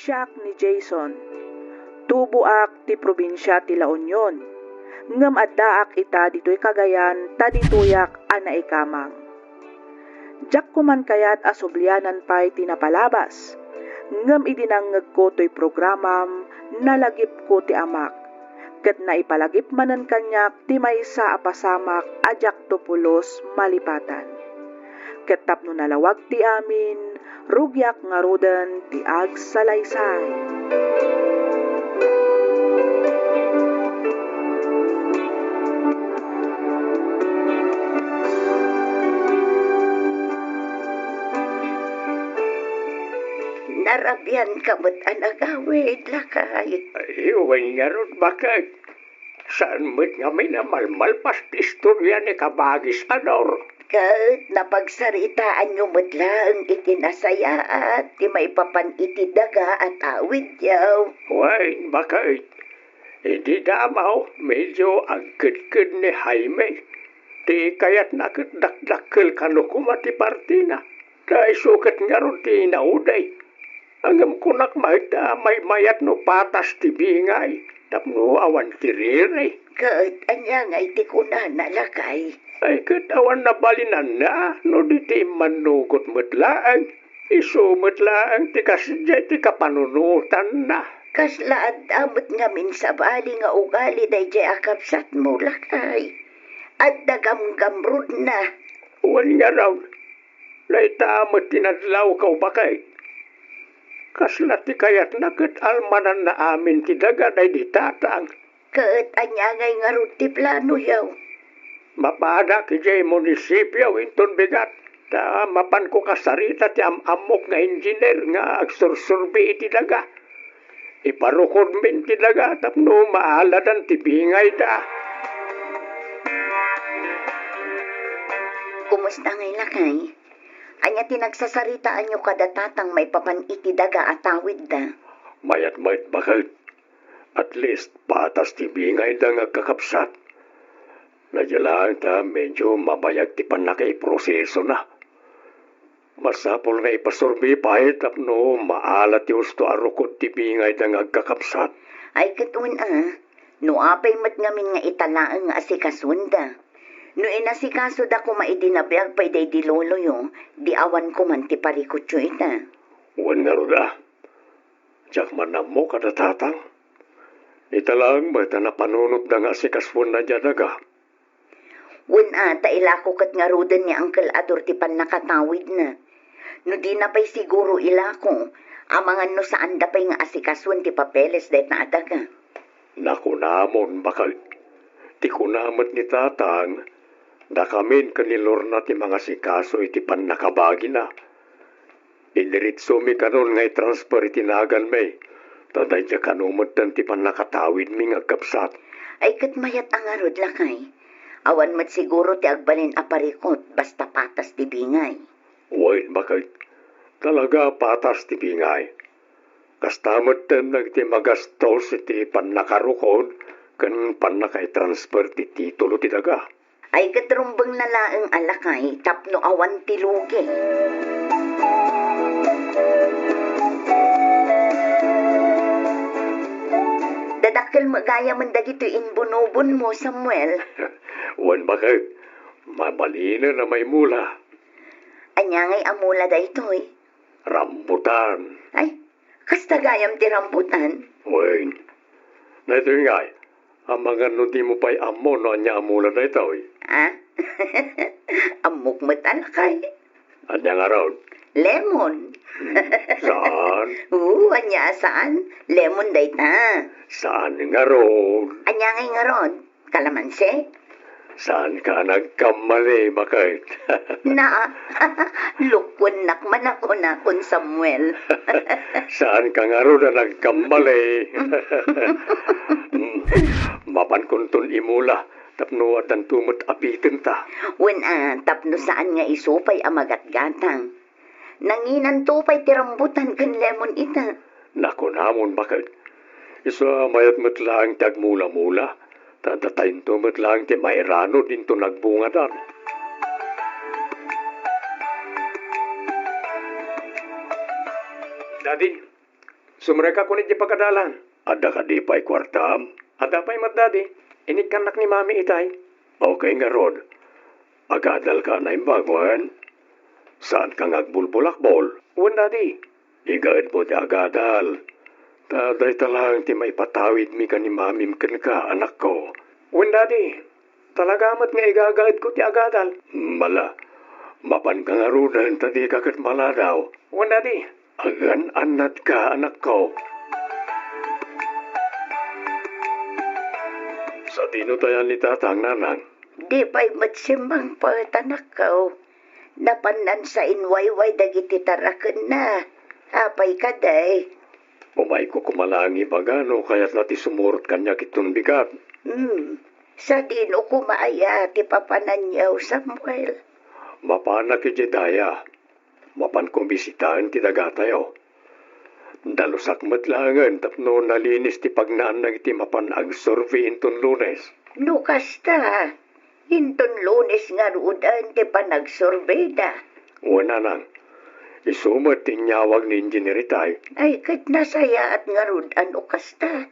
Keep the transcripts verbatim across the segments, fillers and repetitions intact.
Siak ni Jason. Tuboak ti probinsia ti La Union, ngem addaak ita ditoy Cagayan ta ditoyak a naikamang. Diak koman kayat a sublianan pay ti napalabas, ngem idi nangngegko toy programam, nalagipko ti amak, ket naipalagip manen kaniak ti maysa a pasamak a diakto pulos malipatan. Ket tapno nalawag ti amin, rugiak ngaruden ti agsalaysay. Narabianka met a nagawid, lakay. Ay, wen ngarud, baket. Saan met ngamin a malmalpas ti istoria ni Kabagis a Nor. Ket napagsaritaanyo met laeng iti nasayaat ti maipapan iti daga a tawidyo. Wen, baket. Idi damaw, medyo agkedked ni Jaime. Ti kayatna ket dakdakkel kano koma ti partina. Ta isu ket ngarud ti naudi. Ngem kunak met a maymayat no patas ti bingay tapno awan ti riri. Ket ania ngay ti kunana, lakay? Ay, ket awan nabalinanna no di ti immannugot met laeng. Isu met laeng ti kasdiay ti kapanunotanna. Kasla adda met ngamin sabali nga ugali daydiay a kabsatmo, lakay. Adda gamgamrudna. Wen ngarud, dayta met ti nadlawko, baket. Kasla ti kayatna ket almananna amin ti daga daydi tatang. Ket ania ngay ngarud ti planoyo? Mapadak idiay munisipio inton bigat, ta mapanko kasarita ti am-ammok nga engineer nga agsursurbi iti daga. Iparukodmin ti daga tapno maaladan ti bingayda. Kumusta ngay, lakay? Ania ti nagsasaritaanyo kada tatang maipapan iti daga a tawidda? Mayat met, baket. At least, patas ti bingayda nga agkakabsat. Nadia laeng ta medyo mabayag ti pannakaiprosesona. Masapul nga ipasurbi pay tapno maala ti husto a rukod ti bingayda nga agkakabsat. Ay, ket wen a, no apay met ngamin nga ita laeng nga asikasuenda. No inasikasoda koma idi nabiag pay daydi loloyo, di awan koman ti parikutyo ita. Wen ngarud a, diak man ammo kada tatang. Ita laeng met a napanunotda nga asikasuenna diay daga. Wen a, ta ilako ket ngaruden ni Uncle Ador ti pannakatawidna. No dina pay siguro ilako, amangan no saanda pay nga asikasuen ti papeles dayta a daga. Nakunamon, baket. Ti kuna met ni tatang, dakamin ken ni Lorna ti mangasikaso iti pannakabagina. Idiretsomi kanon nga itransfer iti naganmi, ta dayta kano metten ti pannakatawidmi nga agkabsat. Ay, ket mayat a ngarud, lakay. Awan met siguro ti agbalin a parikut, basta patas ti bingay. Wen, baket. Talaga patas ti bingay. Kasta metten dagiti magastos iti pannakarukod ken pannakaitransfer ti titulo ti daga. Ay, ket rumbengna laeng a lakay tapno awan ti lugi. Dadakkel met gayamen dagitoy imbunobonmo, Samuel. Wen, baket, mabalinen a maimula. Ania ngay a mula daytoy? Rambutan. Ay, kasta gayam ti rambutan? Wen. Daytoy ngay, amangan no dimo pay ammo no ania a mula daytoy. Ah? Ammok met a lakay. Ania ngarud? Lemon. Hmm, saan? Oo, ania a saan? Lemon dayta. Saan ngarud? Ania ngay ngarud? Kalamansi? Saanka a nagkamali, baket. Na, lukuennak man a kunakon, Samuel. Saanka ngarud a nagkamali. Mapankonton imula tapno addanto met a pitenta. Wen a, tapno saan nga isu pay a magatgatang. Nanginanto pay ti rambutan ken lemon ita. Nakunamon, baket. Isu a mayat met laeng ti agmula-mula, ta datainto met laeng ti mairano dinto nagbungadan. Daddy, Sumrekak ket iti pagadalan. Adda kadi pay kuartam? Adda pay met, Daddy. Inikkannak ni Mami itay. Okay ngarud. Agadalka naimbag, wen? Saanka nga agbulbulakbol? Wen, Daddy. Igaedmo ti agadal. Ta dayta laeng ti maipatawidmi ken ni Mamim kenka, anakko. Wen, Daddy. Talaga met nga igagaedko ti agadal. Mala, mapanka ngaruden ta dika ket maladaw. Wen, Daddy. Agan-annatka, anakko. Sadino tayan ni Tatang, Nanang? Di pay met simmangpet, anakko. Napannan sa inwayway dagiti tarakenna. Apay kadi? Umayko koma laeng ibaga no kayatna ti sumurot kaniak iton bigat. Hmm. Sadino koma aya ti papananyo, Samuel? Mapanak idiay daya. Mapanko bisitaen ti dagatayo. Dalusak met laengen tapno nalinis ti pagnaan dagiti mapan agsurvey inton Lunes. No kasta, inton Lunes ngaruden ti panagsurveyda. Wen, Nanang, isu met ti inyawag ni Engineer itay. Ay, ket nasayaat ngarud a no kasta.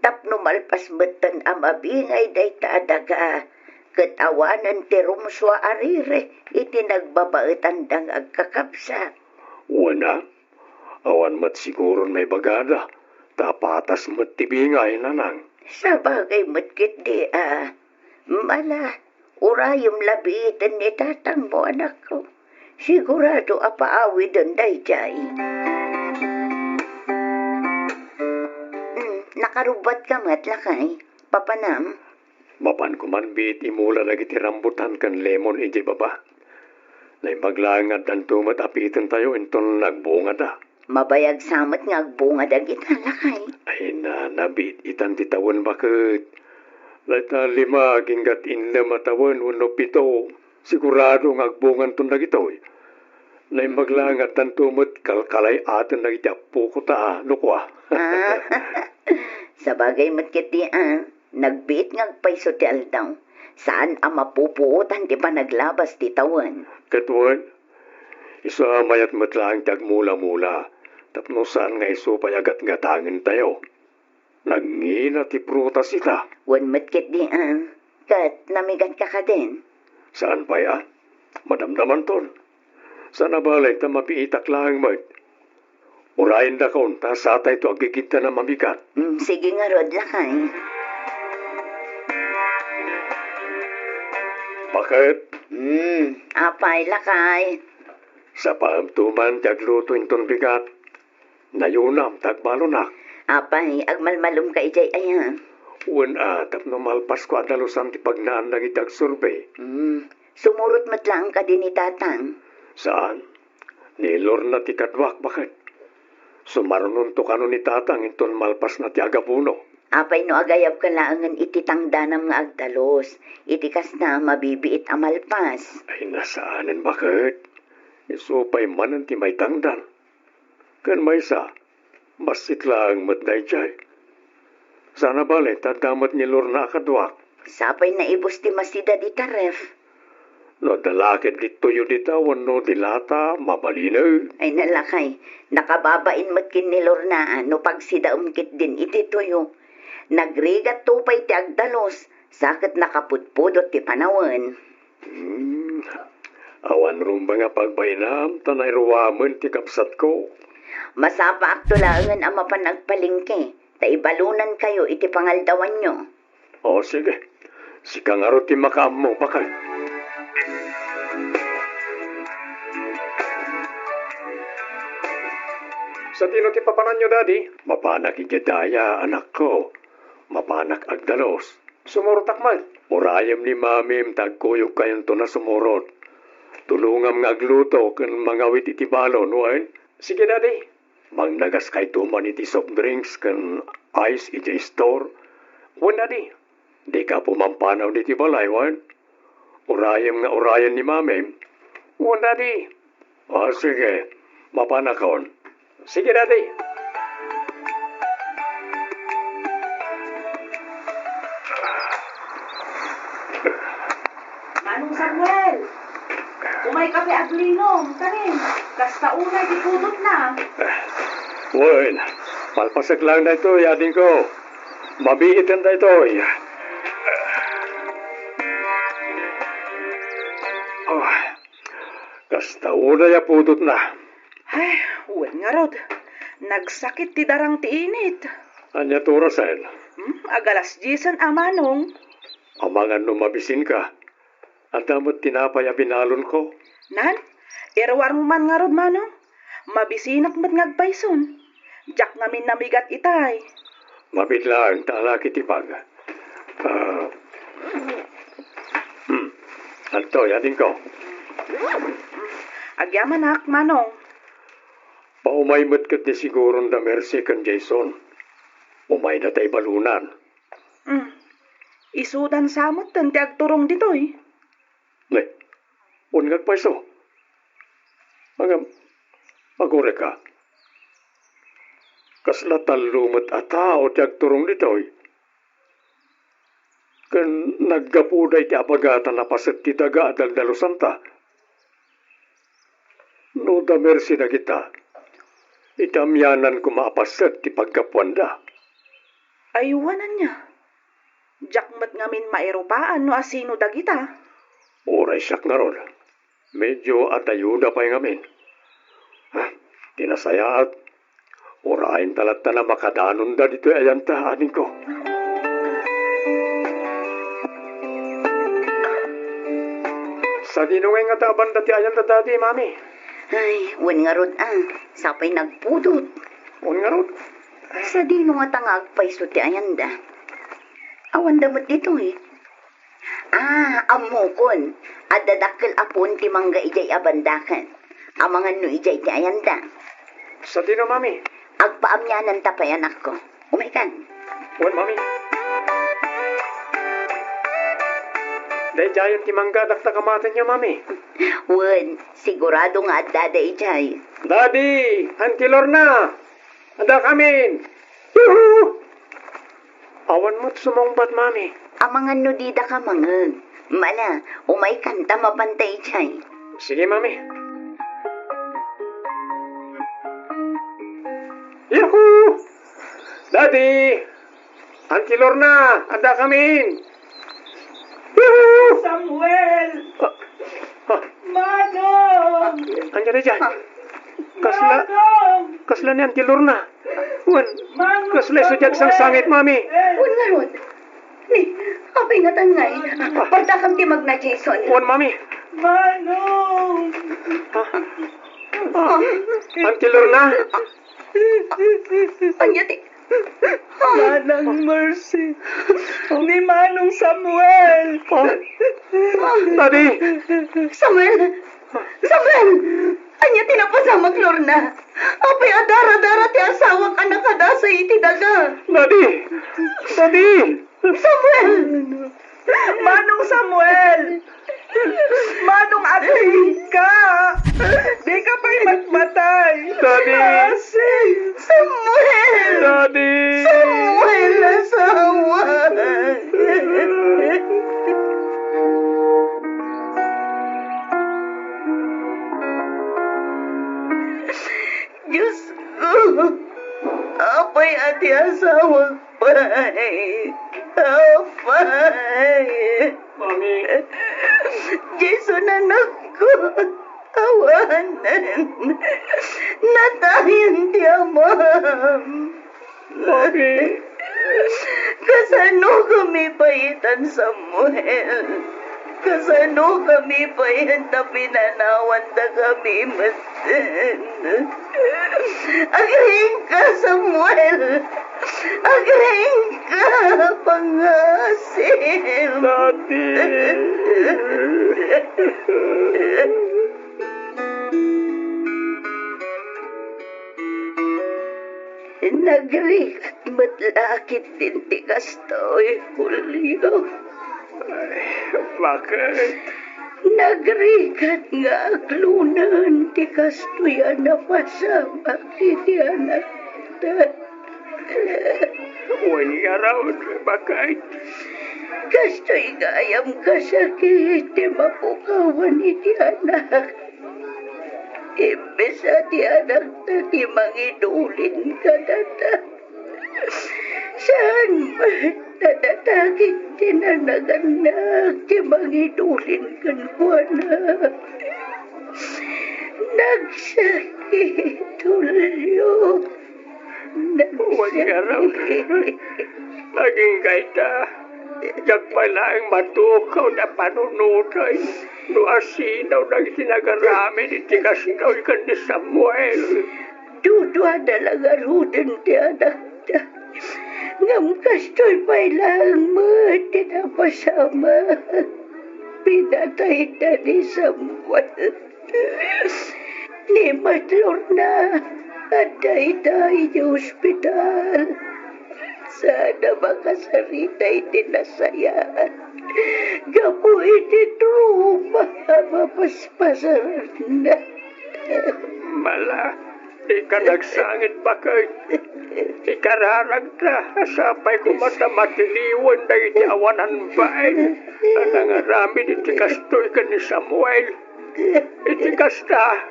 Tapno malpas metten a mabingay dayta a daga, ket awanen ti rumsua a riri iti nagbabaetanda nga agkakabsat. Wen a, awan met siguron maibagada, ta patas met ti bingay, Nanang. Sabagay met ketdi a. Mala, urayem la biiten ni tatangmo, anakko. Sigurado a paawiden daydiay. Hmm, nakarubbuatka met, lakay. Papanam? Mapanko man biit imula dagiti rambutan ken lemon idiay baba. Naimbag laeng nga addanto met a pitentayo inton nagbungada. Mabayag sa met nga agbunga dagita, lakay. Ay, na, nabiit itan ti tawen baket. Dayta lima agingga innem a tawen wenno pito, sigurado nga agbunganton dagitoy. Naimbag laeng nga addanto met kalkalay-aten dagiti appoko ta, no kua. Ah, sabagay met ketdi a, nagbiit nga agpayso ti aldaw. Saan a mapupuotan ti panaglabas ti tawen. Ket wen, isu a mayat met laeng ti agmula-mula, tapno saan nga isu pay a gatgatangentayo. Nagngina ti prutas ita. Wen met ketdi a, ket namigatka kadin? Saan pay a, madamdamanton. Saan a bale ta mabiitak laeng met. Urayendakon ta satayto aggigiddan a mamigat. Mm, sige ngarud, lakay. Baket? Mm, apay, lakay? Sapaemto man ti agluto inton bigat. Nayunam ta agbalonak. Apay, agmalmalumka idiay aya? Wen a, tapno malpasko a dalusan ti pagnaan dagiti agsurvey. Hmm, sumurot met laeng kadi ni Tatang? Saan. Ni Lorna ti kaduak, baket. Sumarunonto kano ni Tatang inton malpasna ti agabuno. Apay no agayabka laengen iti tangdanam nga agdalus? Iti kasta, mabibiit a malpas. Ay, nasaanen, baket. Isu pay manen ti maitangdan. Ken maysa, bassit laeng met daydiay. Saan a bale ta adda met ni Lorna a kaduak. Sapay naibus ti masida dita ref. No adda la ketdi tuyo dita wenno di lata, mabalinen. Ay, nalakay, nakababain met ken ni Lorna a no pagsidaem ketdin iti tuyo. Nagrigatto pay ti agdalus, sa ket nakapudpudot ti panawen. Hmm. Awan rumbeng a pagbainam ta nairuamen ti kabsatko. Masapaakto laengen a mapan agpalengke ta ibalonankayo iti pangaldawanyo. O, sige. Sika ngarud ti makaammo, baket. Sadino ti papananyo, Daddy? Mapanak idiay daya, anakko. Mapanak agdalus. Sumurotak met. Urayem ni Mamim ta agkuyogkayonton a sumurot. Tulongam nga agluto ken mangawit iti balon, wen? Sige, Daddy. Mangnagaskanto man iti soft drinks ken ice iti store. Wen, Daddy. Dika pumampanaw ditoy balay, wen? Urayem nga urayen ni Mamim. Wen, Daddy. O, sige. Mapanakon. Sige, Daddy. Manong Samuel, umayka pay aglinom, kanin, kasta unay ti pudotna. Wen, Malpasek laeng daytoy, adingko. Mabiiten daytoy. Oh, kasta unay a pudotna. Ay, wen ngarud. Nagsakit ti darang ti init. Ania ti orasen? Hmm, agalas diesen a, Manong. Amangan no mabisinka. Adda met tinapay a binalonko. Nan, iruarmo man ngarud, Manong. Mabisinak met nga agpayson. Diak ngamin namigat itay. Mabiit laeng ta alaki ti pag. Ah, hmm. Adtoy, adingko. Agyamanak, Manong. Paumay met ket ni siguron da Mercy ken Jason. Umayda ta ibalunan. Hmm. Isudan sa metten ti agturong ditoy. Ne, wen nga agpayso. Ngem, agurayka. Kasla tallo met a tao ti agturong ditoy. Ken naggapuda iti abagatan a paset ti daga a daldalusanta. No da Mercy dagita, iti amianan koma a paset ti paggapuanda. Ay, wen ania? Diak met ngamin mairupaan no asino dagita. Uray siak ngarud. Medyo adda ayuda pay ngamin. Ah, ti nasayaat, urayenta latta a makadanonda ditoy ayanta, adingko. Sadino ngay ngata a banda ti ayanta, Daddy, Mami? Ay, wen ngarud, ah. Sapay nagpudot. Wen ngarud? Sadino ngata nga agpayso ti ayanda? Awanda met ditoy. Ah, ammokon. Adda dakkel a puon ti mangga idiay a bandaken. Amangan no idiay ti ayanda. Sadino, Mami? Agpaamiananta pay, anakko. Umaykan. Wen, Mami. Daydiayen ti mangga a dakta kamatenyo, Mami. Wen, sigurado nga adda daydiay. Daddy, Auntie Lorna, adda kamin. Yuhu! Awan met sumungbat, Mami. Amangan no didaka mangngeg. Mana, umaykan ta mapanta idiay. Sige, Mami. Yuhu! Daddy! Auntie Lorna, adda kamin. Yuhu! Samuel! Ah, ah. Manong! Ania daydiay? Kasla, Manong! Kasla ni Auntie Lorna. Wen, Manong kasla isu ti Samuel! Agsangsangit, Mami. Wen ngarud. Ni, apay ngatan ngay? Pardakam ti magna, Jason. Wen, Mami. Manong! Ah. Ah. Auntie Lorna? Ania ti Manang Mercy. Ni Manong Samuel. Oh. Daddy. Samuel! Samuel! Ania ti napasamak, Lorna? Apay a daradara ti asawak a nakadasay iti daga? Daddy! Daddy! Samuel! Manong Samuel! Manong, agriingka! Dika pay matmatay! Daddy! Mercy! Samuel! Daddy! Samuel, asawa! Dios ko, apay a ti asawak pay? Apay? Mami. Jason, anakko, awanen. Natayen ti amam. Mami. Kasanokami pay itan, Samuel? Kasanokami pay ta pinanawantakami metten? Agriingka, Samuel! Agriingka, pangasim! Daddy! Nagrigat met la ketdin ti kastoy, Julio. Ay, bakit? Nagrigat nga aglunen ti kastoy a napasamak iti anakda. Wen ngarud, bakit? Kastoy gayam kasakit ti mapukawan iti anak. Imbes a ti anakta ti mangidulin kadata, saan met a datagit ti nanagannak ti mangidulin kenkuana. Nagsakit, Julio. Wen ngarud, agingga ita, diak pay laeng matukaw a panunoten no asino dagiti nagaramid iti kastoy ken ni Samuel. Duduada la ngaruden ti anakta. Ngem kastoy pay laeng met ti napasamak. Pinatayda ni Samuel. Ni met Lorna, adda ita iti ospital. Saan a makasarita iti nasayaat gapu iti trauma a mapaspasaranna. Mala, ika nagsangit, baket. Ikararagta a sapay koma ta matiliwen dagiti awanan bain a nangaramid iti kastoy ken ni Samuel. Iti kasta,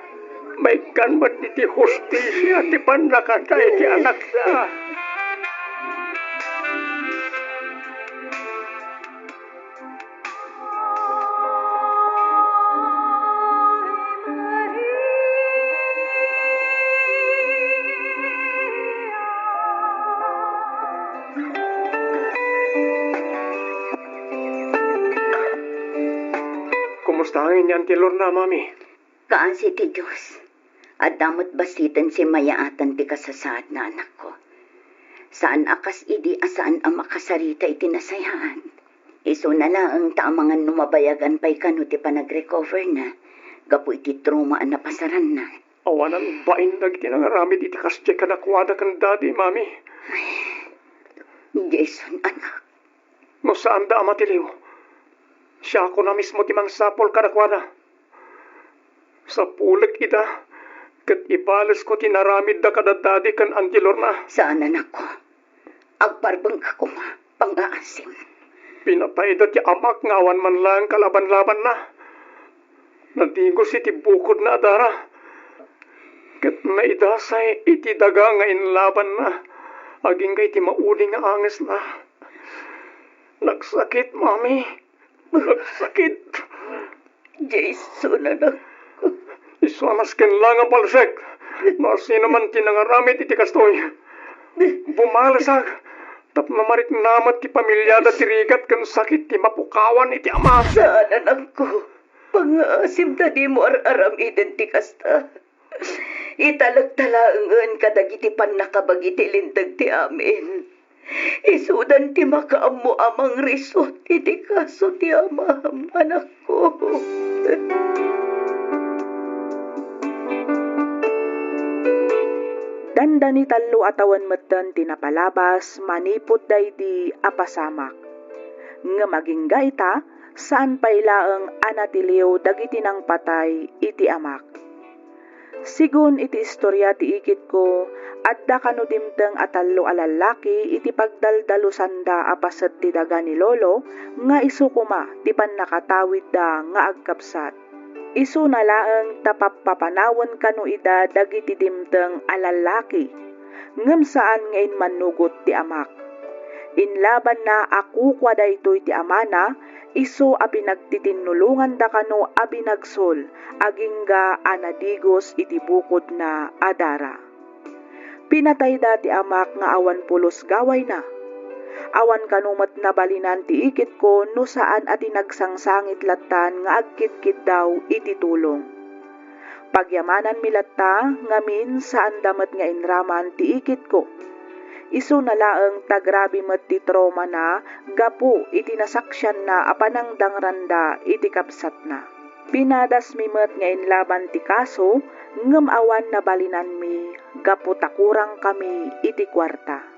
maikkan met iti hustisia ti pannakatay iti anakta. Kumusta ngamin ni Auntie Lorna, Mami? Kaasi ti Dios. Adda met bassiten simmayaatan ti kasasaadna, anakko. Saan a kas idi a saan a makasarita iti nasayaat. Isuna laeng ta amangan no mabayagan pay kano ti panagrecoverna gapu iti trauma a napasaranna. Awanan bain dagiti nangaramid iti kasdiay kadakuada ken Daddy, Mami. Jason, anak. No saanda a matiliw, siakon a mismo ti mangsapul kadakuada. Sapulek ida, ket ibalesko ti naramidda kada Daddy ken Auntie Lorna. Saan, anakko. Agbarbengka koma, pangngaasim. Pinatayda ti amak nga awan man laeng kalaban-labanna. Nadigos iti bukodna a dara, ket naidasay iti daga nga inlabanna agingga iti maudi nga angesna. Nagsakit, Mami. Nagsakit. Jason, anakko. Isu a nasken la nga palsek no asino man ti nangaramid iti kastoy. Bumalesak tapno marikna met ti pamiliada ti rigat ken sakit ti mapukawan iti ama. Saan, anakko. Pangngaasim ta dimo ar-aramiden ti kasta. Italekta laengen kadagiti pannakabagi ti linteg ti amin. Isudan ti makaammo a mangrisot iti kaso ti amam, anakko. Dandani tallo a tawen metten ti napalabas manipud daydi a pasamak. Ngem agingga ita, saan pay laeng a natiliw dagiti nangpatay iti amak. Sigun iti istoria ti ikitko, adda kano dimteng a tallo a lallaki iti pagdaldalosanda a paset ti daga ni Lolo nga isu koma ti pannakatawidda nga agkabsat. Isuna laeng ta pappapanawen kano ida dagiti dimteng a lallaki, ngem saan nga immannugot ti amak. Inlabanna a kukua daytoy ti amana, isu a pinagtitinnulonganda kano a binagsul agingga a nadigos iti bukodna a dara. Pinatayda ti amak nga awan pulos gawayna. Awan kano met nabalinan ti ikitko no saan a ti nagsangsangit lattan nga agkitkiddaw iti tulong. Pagyamananmi latta ngamin, saanda met nga inraman ti ikitko. Isuna laeng ta grabe met ti traumana gapu iti nasaksianna a panangdangranda iti kabsatna. Pinadasmi met nga inlaban ti kaso, ngem awan nabalinanmi gapu ta kurangkami iti kuarta.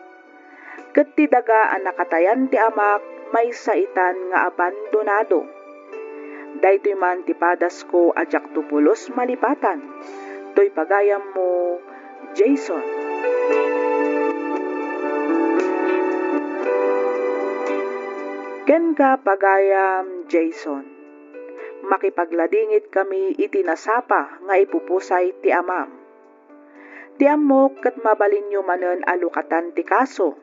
Ket ti daga a nakatayan ti amak maysa itan nga abandonado. Daytoy man ti padasko a diakto pulos malipatan. Toy pagayammo, Jason. Kenka, pagayam Jason. Makipagladingitkami iti nasapa nga ipupusay ti amam. Ti ammok ket mabalinyo manen a lukatan ti kaso.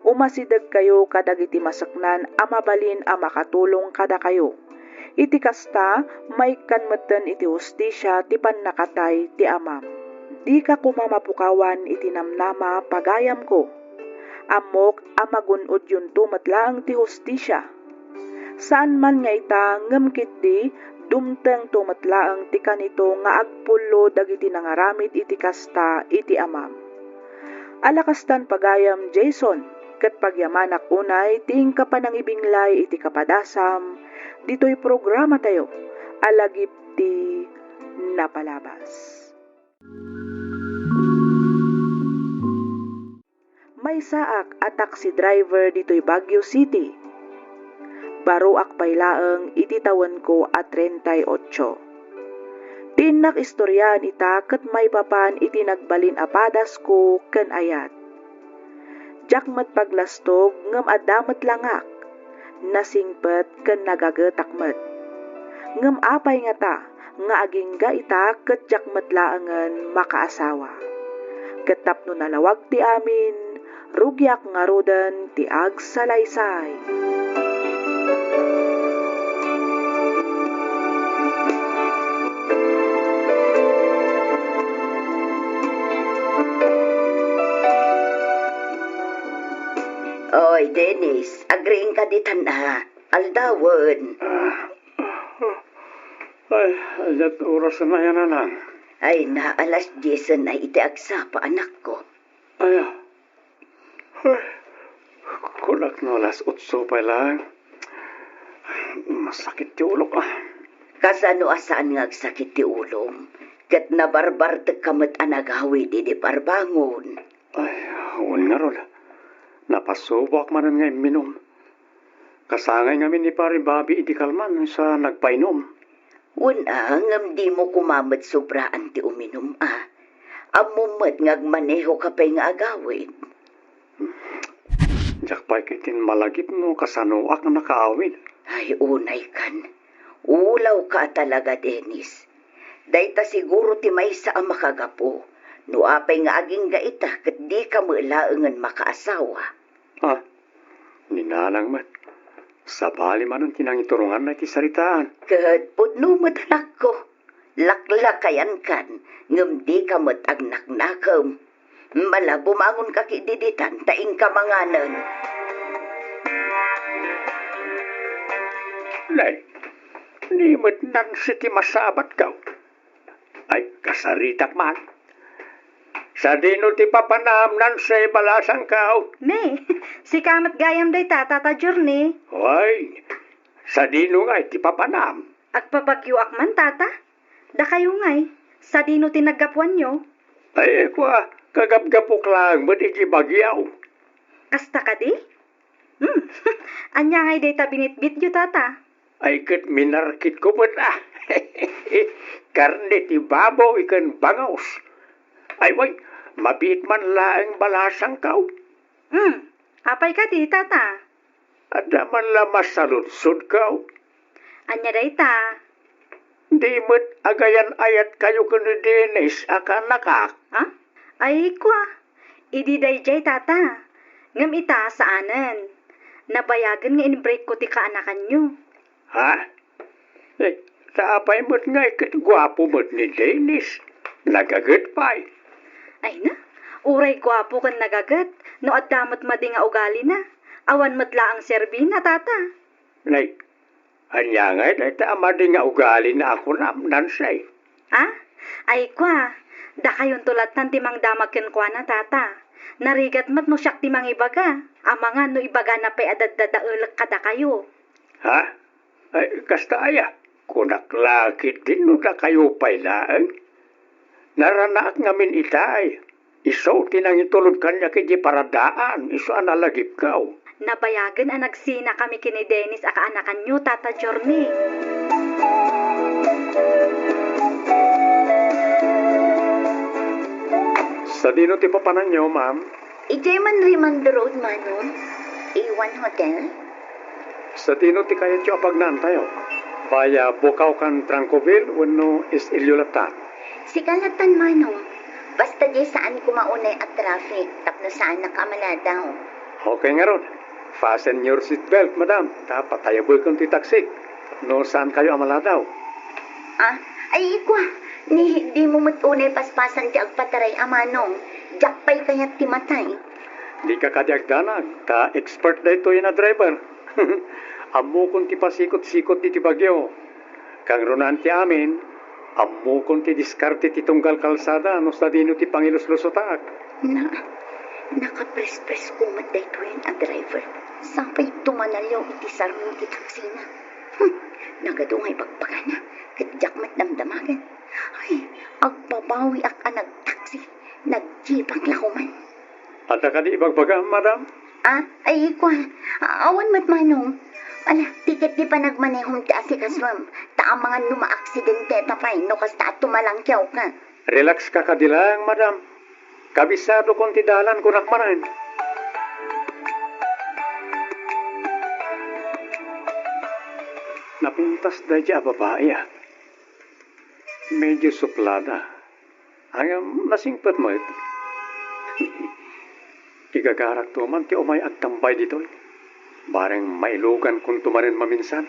Umasidegkayo kadagiti maseknan a mabalin a makatulong kadakayo. Iti kasta, maikkan metten iti hustisia ti pannakatay ti amam. Dika koma mapukawan iti namnama, pagayamko. Ammok a magun-odyonto met laeng ti hustisia. Saan man nga ita, ngem ketdi, dumtengto met laeng ti kanito nga agpullo dagiti nangaramid iti kasta iti amam. Ala kastan, pagayam Jason, ket pagyamanak unay ti inka panangibinglay iti kapadasam ditoy programatayo a Lagip ti Napalabas. Maysaak a taxi driver ditoy Baguio City. Baroak pay laeng iti tawenko a treinta y ocho. Ti innak istoriaan ita ket maipapan iti nagbalin a padasko ken ayat. Diak met paglastog ngem adda met langak. Nasingpet ken nagagetak met. Ngem apay ngata nga agingga ita ket diak met laengen makaasawa? Ket tapno nalawag ti amin, rugiak ngaruden ti agsalaysay. Oy, Dennis, agriingka ditan a. Aldawen. Ah, ay, ania't oras a nayan, nanang? Ay na, alas diesen ay iti agsapa, anakko. Ay, ah. Ay, kunak no alas otso pay lang. Masakit ti ulok, ah. Kasano a saan nga agsakit ti ulom? Ket nabarbartekka met a nagawid idi parbangon. Ay, wen ngarud. Napasuboak manen nga imminum. Kasangay ngamin ni Pare Bobby idi kalman sa nagpainom. Wen a, ngem dimo koma met sobraan ti uminum a. Ammom met nga agmanehoka pay nga agawid. Diak pay ketdin malagip no kasanoak nakaawid. Ay, unay kan. Ulawka a talaga, Dennis. Dayta siguro ti maysa a makagapu. No apay nga agingga ita ket dika met laengen makaasawa. Ah, ni nanang met. Sabali manen ti nangituronganna iti saritaan. Ket pudno met, anakko. Laklakayankan, ngem dika met agnaknakem. Mala, bumangonka ketdi ditan ta inka manganen. Nay, ni met Nancy ti masabatko. Ay, kasaritak man. Sadino ti papanam, Nancy, balasangko? Ne, sika met gayam dayta, Tata Journey. Ay, sadino ngay ti papanam? Agpabagyoak man, Tata. Dakayo ngay, sadino ti naggapuanyo? Ay, kua, kagapgapok laeng met iti bagyo. Kasta kadi? Hmm, ania ngay dayta binitbityo, Tata? Ay, ket minarkitko met, ah. Karne ti baboy ken bangus. Ay, way, mabiit man laeng balasangko. Hmm, apay kadi, Tata? Adda man la masaludsodko. Ania dayta? Di met agayan-ayatkayo ken ni Dennis a kaanakak? Ha? Ay, kua. Idi daydiay, Tata. Ngem ita, saanen. Nabayagen nga in-break ko ti kaanakanyo. Ha? Eh, ta apay met ngay ket guapo met ni Dennis? Nagaget pay. Ay na, uray guapo ken nagaget, no adda met madi nga ugalina, awan met laeng serbina, Tata. Nay, ania ngay dayta a madi nga ugalina a kunam, Nancy? Ah? Ay, kua, dakayonto lattan ti mangdamag kenkuana, Tata. Narigat met no siak ti mangibaga, amangan no ibagana pay a daddadaelek kadakayo. Ha? Ay, kasta aya? Kunak la ketdin no dakayo pay laeng. Naranaak ngamin itay. Isu ti nangitulod kaniak iti paradaan, isu a nalagipko. Nabayagen a nagsinakami ken ni Dennis a kaanakanyo, Tata Journey. Sadino ti papananyo, ma'am? Idiay man Raymundo Road, Manong. A one Hotel? Sadino ti kayatyo a pagnaantayo? Pay, ah, Bocao ken Trancoville wenno East Iliolatan? Sika latan, Manong. Basta di saan koma unay a traffic tapno saanak a maladaw. Okay ngarud. Fasten your seat belt, madam. Ta patayabekon ti taksik no saankayo a maladaw. Ah, ay, ikwa. Ni, dimo met unay paspasan ti agpataray a Manong. Diak pay kayat ti matay. Dika kadi agdanag, ta expert daytoy a driver. Ammokon ti pasikot-sikot iti bagyo. Kangrunaan ti amin, ammokon ti diskarte ti tunggal kalsada no sadino ti pangiluslusotak. Na, nakaprespres ko met daytoy a driver. Sapay tumanaliaw iti sarno ti taksina. Hmm, nagadu nga ibagbagana, ket diak met damdamagen. Ay, agbabawiak a nagtaksi, nagjeepek la koman. Adda kadi ibagbagam, madam? Ah, ay, ikwa. Awan met, Manong. Ala, ti ket di panagmanehom ti asikasuem, ta amangan no maaksidenteta pay no kasta a tumalangkiawka. Relax ka kadi laeng, madam. Kabisadokon ti dalan, kunak manen. Napintas daydi a babai, ah. Medyo suplada. Ngem nasingpet met. Igagarakto man ti umay agtambay ditoy. Bareng mailugankonto manen maminsan.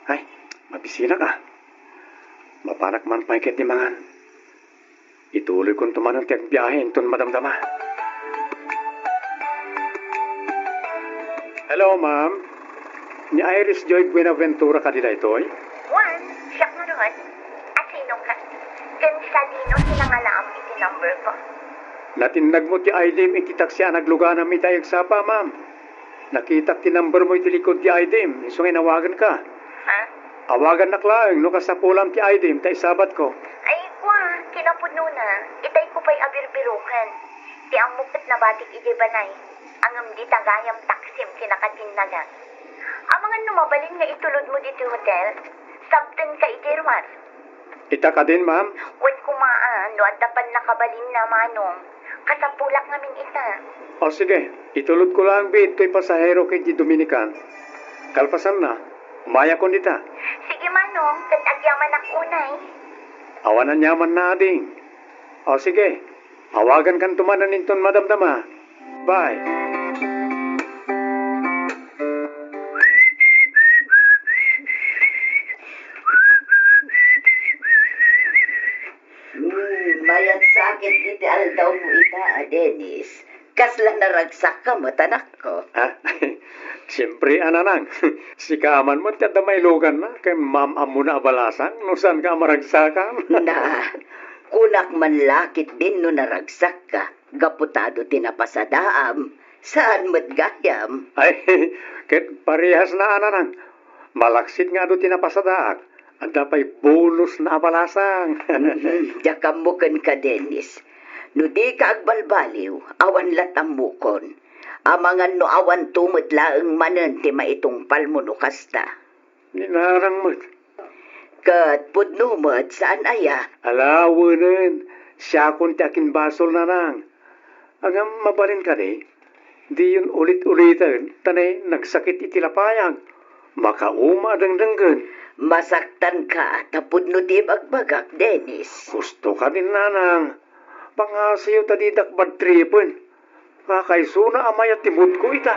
Ay, mabisinak a. Mapanak man pay ket ti mangan. Ituloykonto manen ti agbiahe inton madamdama. Hello, ma'am. Ni Iris Joy Buenaventura kadi daytoy? Juan, siak ngarud. A, sinoka? Ken sadino ti nangalaam iti number ko? Natinnagmo ti I D-m iti taksi a nagluganam ita Agsapa, ma'am. Nakitak ti number mo iti likod ti I D-m, isu nga inawaganka. Ha? Awagannak laeng no kasapulam ti I D-m ta isabatko. Ay, kua, kinapudnona, itayko pay a birbiroken. Ti ammok ket nabatik idiay balay. Ngem dita gayam taksim ti nakatinnagak. Amangan no mabalin nga itulodmo ditoy hotel? Sabtenka idiay ruar. Ita kadin, ma'am? Wen koma a, no adda pannakabalinna, Manong. Kasapulak ngamin ita. O, sige. Itulodko laeng bi ditoy pasahero ken ti Dominican. Kalpasanna, umayakon dita. Sige, Manong, ket agyamanak unay. Awan aniamanna, ading. O, sige. Awagankanto manen inton madamdama. Bye. Hmm, mayat sakit iti aldawmo ita, a Dennis. Kasla naragsakka met, anakko. Ha? Siempre, a nanang. Sika man met ti adda mailuganna, ken maam-ammona a balasang no saanka a maragsakan. Na, kunak man la ketdin no naragsakka. Gapu ta adu ti napasadaam, saan met gayam. Ay, ket parehasna a nanang. Malaksid nga adu ti napasadaak, adda pay bonusna a balasang. Mhm, diak ammo kenka, Dennis. No dika agbalbaliw, awan lat ammokon. Amangan no awanto met laeng manen ti maitungpalmo no kasta. Ni nanang met. Ket pudno met, saan aya? Ala, wenen, siakon ti akinbasol, nanang. Ngem mabalin kadi, diyon ulit-uliten, ta ne, nagsakit iti lapayag. Makauma a dengdenggen. Masaktanka ta pudno ti ibagbagak, Dennis. Husto kadin, nanang. Pangasiyo ta didak badtripen. Kakaisuna a mayat ti moodko ita.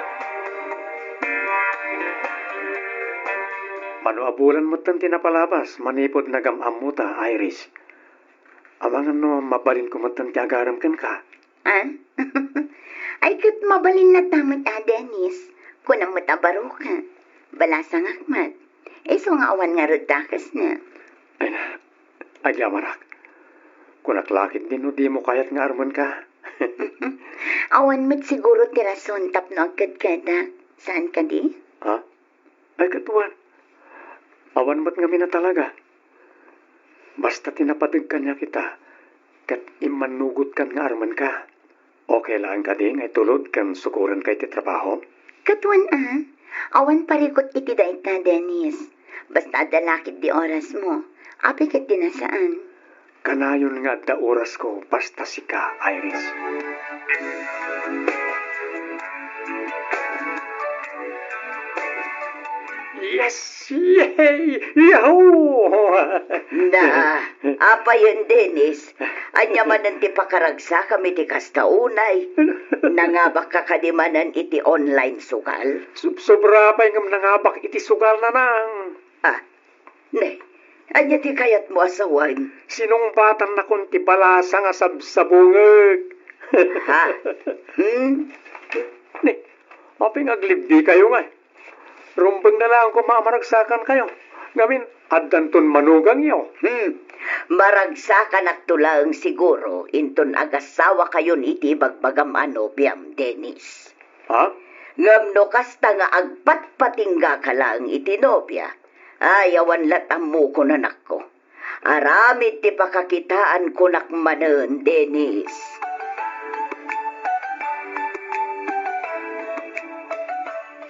Mano a bulan metten ti napalabas manipud nagam-ammota, Iris. Amangan no mabalinko metten ti agarem kenka. Ah? Ay, ket mabalin latta met a, Dennis. Kunam met a baroka. Balasangak met. Isu nga awan ngarud dakesna. Ay na, agyamanak. Kunak la ketdin no dimo kayat nga armenka. Awan met siguro ti rason tapno agkedkedak. Saan kadi? Ha? Ay, ket wen. Awan met ngamin a talaga. Basta ti napadeg kaniak ita, ket immannugotkan nga armenka. Okay laeng kadi nga itulod ken sukorenka iti trabaho? Ket wen a, awan parikut iti dayta, Dennis. Basta adda la ketdi orasmo, apay ket di nasaan. Kanayon nga adda orasko basta sika, Iris. Yes! Yay! Yahoo! Na, apayen, Dennis? Ania manen ti pakaragsakam iti kasta unay? Nangabakka kadi manen iti online sugal? Subsobra pay ngem nangabak iti sugal, nanang. Ah, ne, ania ti kayatmo a sawen? Sinungbatannakon ti balasa nga sabsabungek. Ha? Hmm? Ne, apay nga aglibdikayo ngay? Rumbeng na laeng koma a maragsakankayo. Ngamin, addanton manugangyo. Hmm. Maragsakanakto laeng siguro inton agasawakayon iti ibagbagam a nobiam, Dennis. Ha? Ngem no kasta nga agpatpatinggaka laeng iti nobia, ay, awan lat' ammokon, anakko. Aramid ti pakakitaankonak manen, Dennis.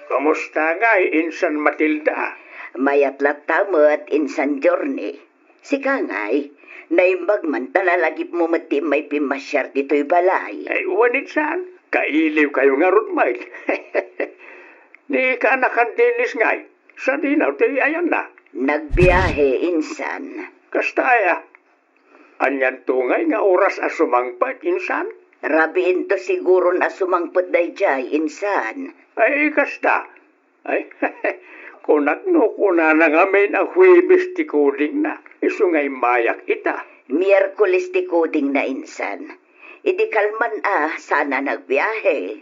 Kumusta ngay, Insan Matilda? Mayat latta met, Insan Journey. Sika ngay, naimbag man ta nalagipmo met ti immay pimmasiar ditoy balay. Ay, wen, Insan. Kailiwkayo ngarud met. Ni kaanakan Dennis ngay, sadino ti ayanna? Nagbiahe, Insan. Kasta aya? Anianto ngay nga oras a sumangpet, Insan? Rabiinto siguron a sumangpet daydiay, Insan. Ay, kasta. Ay, kunak no kunana ngamin a Huwebes ti codingna, isu nga immayak ita. Miyerkules ti codingna, Insan. Idi kalman a, saan a nagbiahe.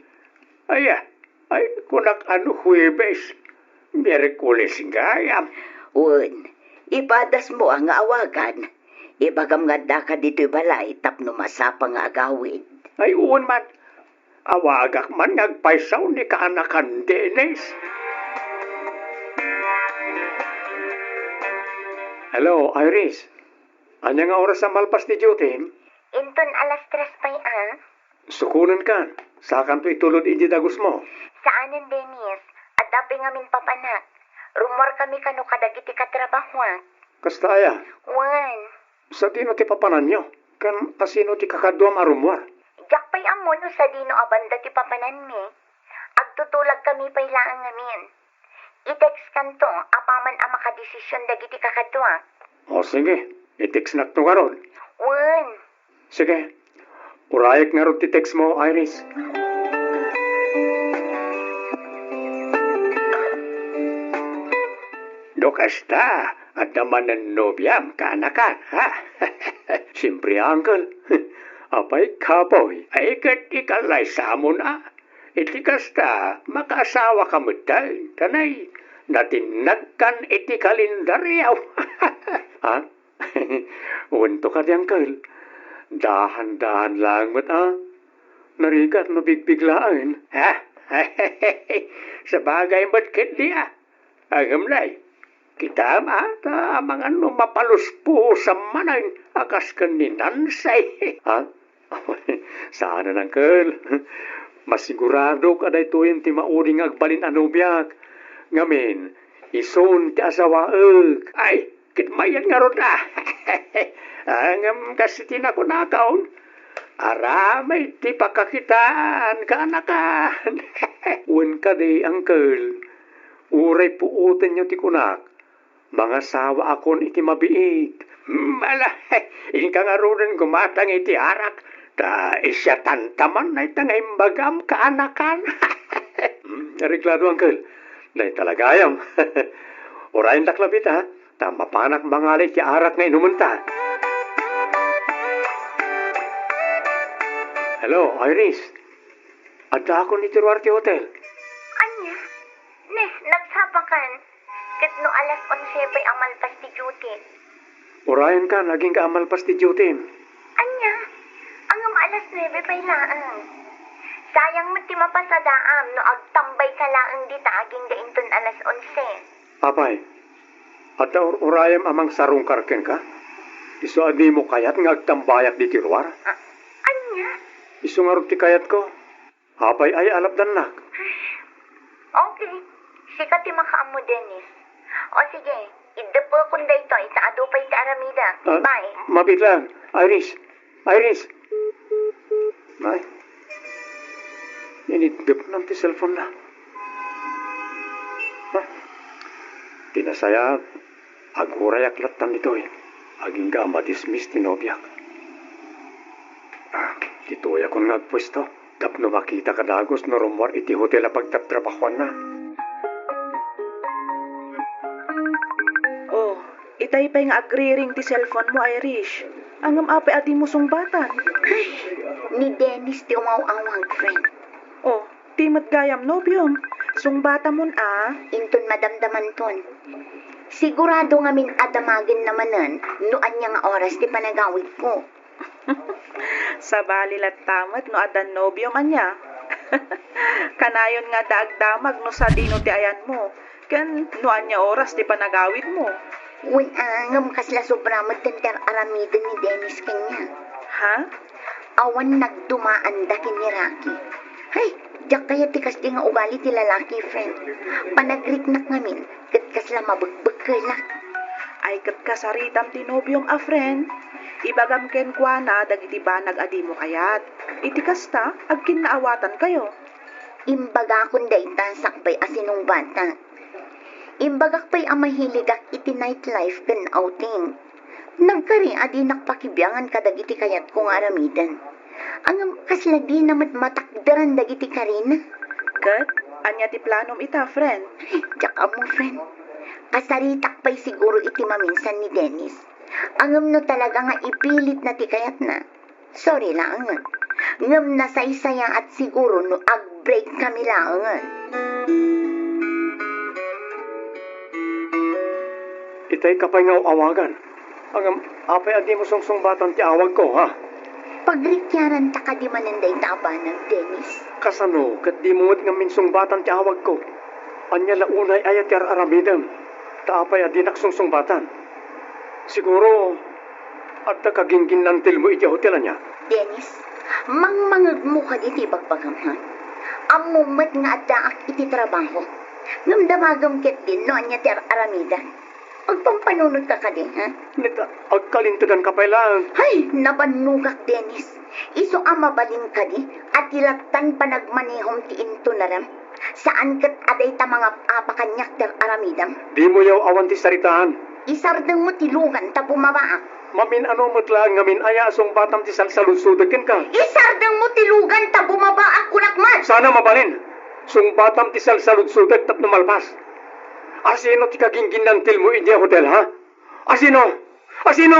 Aya, ay, kunak a no Huwebes, Miyerkules gayam. Wen, ipadasmo a nga awagan. Ibagam nga addaka ditoy balay tapno masapa nga agawid. Ay, wen man. Awagak man nga agpayso ni kaanakan Dennis. Hello, Iris. Ania nga oras a malpas ti duty? Inton alas tres pay a. Sukonenkan, sakanto itulod idi dagusmo. Saanen, Dennis. Adda pay ngamin papanak. Rummuarkami kano kadagiti katrabahoak. Kasta aya? Wen. Sadino ti papananyo? Ken asino ti kakaduam a rummuar? Diak pay ammo no sadino a banda ti papananmi. Agtutulagkami pay laeng ngamin. I-textkanto apaman a makadesision dagiti kakaduak. O, sige. I-textnakto ngarud. Wen. Sige. Urayek ngarud ti textmo, Iris. No kasta, adda manen nobiam, kaanakan, ha? Siempre, uncle. Apay, kapoy. Ay, ket ikalaysamon, a. Iti kasta, makaasawaka metten, ta nay, natinnagkan iti kalendario. Ha? Wento kadi, uncle. Dahan-dahan laeng met, a. Narigat no bigbiglaen. Ha? Sabagay met ketdi, a. Ngem nay, kitam, a, ta amangan no mapaluspos a manen a kas ken ni Nancy. Ha? Saanen, uncle. Masiguradok a daytoyen ti maudi nga agbalin a nobiak. Ngamin, isun ti asawaek. Ay, ket mayat ngarud a. Ngem kas iti nakunakon, aramid ti pakakitaan, kaanakan. Wen kadi, uncle, uray puotenyo ti kunak, mangasawaakon iti mabiit. Hmm, ala, inka ngaruden gumatang iti arak, ta isiatanta man dayta nga imbagam, kaanakan. Hmm, areglado, uncle. Dayta la gayam. Urayendak labi ta, ta mapanak mangala iti arak nga inumenta. Hello, Iris. Addaakon iti ruar ti hotel. Ania? Ne, nagsapakan. Ket no alas onse pay a malpas ti duty. Urayenkan, agingga a malpas ti duty. Ania? Ngem alas nuebe pay laeng. Sayang met ti mapasadaam no agtambayka laeng dita agingga inton alas onse. Apay, adda ur-urayem a mangsarungkar kenka? Isu a dimo kayat nga agtambayak ditoy ruar? A-, ania? Isu ngarud ti kayatko. Apay aya a lapdannak? Okay. Sika ti makaammo, Dennis. O sige, iddepekon daytoy ta adu pay ti aramidek. Ah, bye. Mabiit lang. Iris. Iris. Ay. Iniddepna ti cellphone na. Ha? Nasayaat, agurayak lattan ditoy. Agingga a madismiss ti nobiak. Ah, ditoyakon nga agpuesto tapno makita ka dagus no rummuar iti hotel a pagtatrabahoanna. Oh, itay pay nga agriring ti cellphone mo, Irish. Ngem apay a dimo sungbatan? Ay, ni Dennis ti umaw-awag, friend. Oh, ti met gayam nobiom. Sungbatamon a. Inton madamdamanton. Sigurado ngamin a damagenna manen no ania nga oras ti panagawidko. Sabali latta met no addan nobiom ania. Kanayon nga adda agdamag no sadino ti ayanmo, ken no ania oras ti panagawidmo. Wen a, ngem kasla sobra met ti ar-aramiden ni Dennis kaniak. Ha? Awan nagdumaanda ken ni Rocky. Hay, diak kayat ti kasdi nga ugali ti lalaki, friend. Panagriknak ngamin, ket kasla mabekbekkelak. Ay, ket kasaritam ti nobiom a friend. Ibagam kenkuana dagiti banag a dimo kayat. Iti kasta, agkinnaawatankayo. Imbagakon dayta sakbay a sinungbatak. Imbagak pay a mahiligak iti nightlife ken outing. Nagkari a dinak pakibiangan kadagiti kayatko nga aramiden. Ngem kasla dina met matakderan dagiti karina. Ket ania ti planom ita, friend? Diak ammo, friend. Kasaritak pay siguro iti maminsan ni Dennis. Ngem no talaga nga ipilitna ti kayatna, sorry laengen. Ngem nasaysayaat siguro no ag-break kami laengen. Itay ka pay nga aw-awagan. Ngem apay a dimo sungsungbatan ti awagko, ha? Pagrikiaranta kadi manen dayta a banag, Dennis? Kasano ket dimo met ngamin sungbatan ti awagko? Ania la unay aya ti ar-aramidem? Ta apay a dinak sungsungbatan? Siguro, adda kagingginnantilmo idiay hotel, ania? Dennis, mangmangegmo kadi ti ibagbagam, ha? Ammom met nga addaak iti trabaho. Ngem damagem ketdin no ania ti ar-aramidem. Agpampanunotka kadi, ha? Neta, agkalinteganka pay laeng. Hay, nabannogak, Dennis. Isu a mabalin kadi a ti lattan panagmanehom ti intunarem. Saan ket a dayta mangap-apa kaniak ti ar-aramidem. Dimo yaw-awan ti saritaan. Isardengmo ti lugan ta bumabaak. Mamin-ano met laeng ngamin aya a sungbatam ti salsaludsodek kenka? Isardengmo ti lugan ta bumabaak, kunak met. Sana mabalin. Sungbatam ti salsaludsodek tapno malpas. Asino ti kagingginnantilmo idiay hotel, ha? Asino? Asino?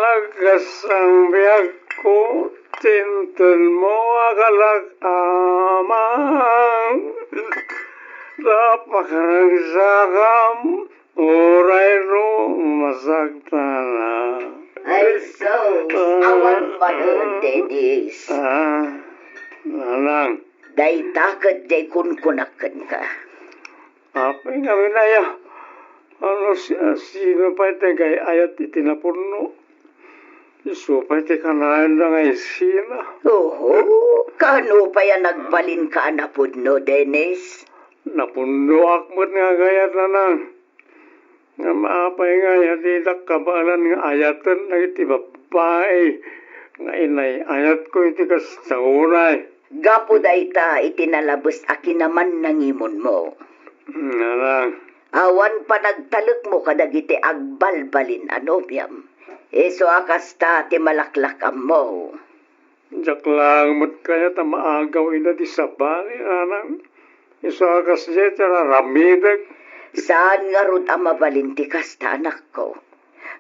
Agkasang biagko, ti intonmo a kalak-amang, ta pakaragsakam, uray no masaktan. Ay, sus, awan manen, Dennis. Ah, nanang. Dayta ket diay kunkunak kenka. Apay ngamin aya? Ano, si-, sino pay ti agay-ayat iti napunno? Isu pay ti kanayonda nga isina. Oho, kaano pay a nagbalinka a napunno, Dennis? Napunnoak met nga agayat, nanang. Ngem apay ngay a didak kabaelan nga ayaten dagiti babbai nga inay-ayatko iti kasta unay? Gapu dayta iti nalabes a kinaman nangimonmo. Nanang. Awan panagtalekmo kadagiti agbalbalin a nobiam. Isu a kasta ti malaklak-ammo. Diak laeng met kayat a maagaw ida ti sabali, nanang. Isu a kasdiay ti ar-aramidek. Saan ngarud a mabalin ti kasta, anakko.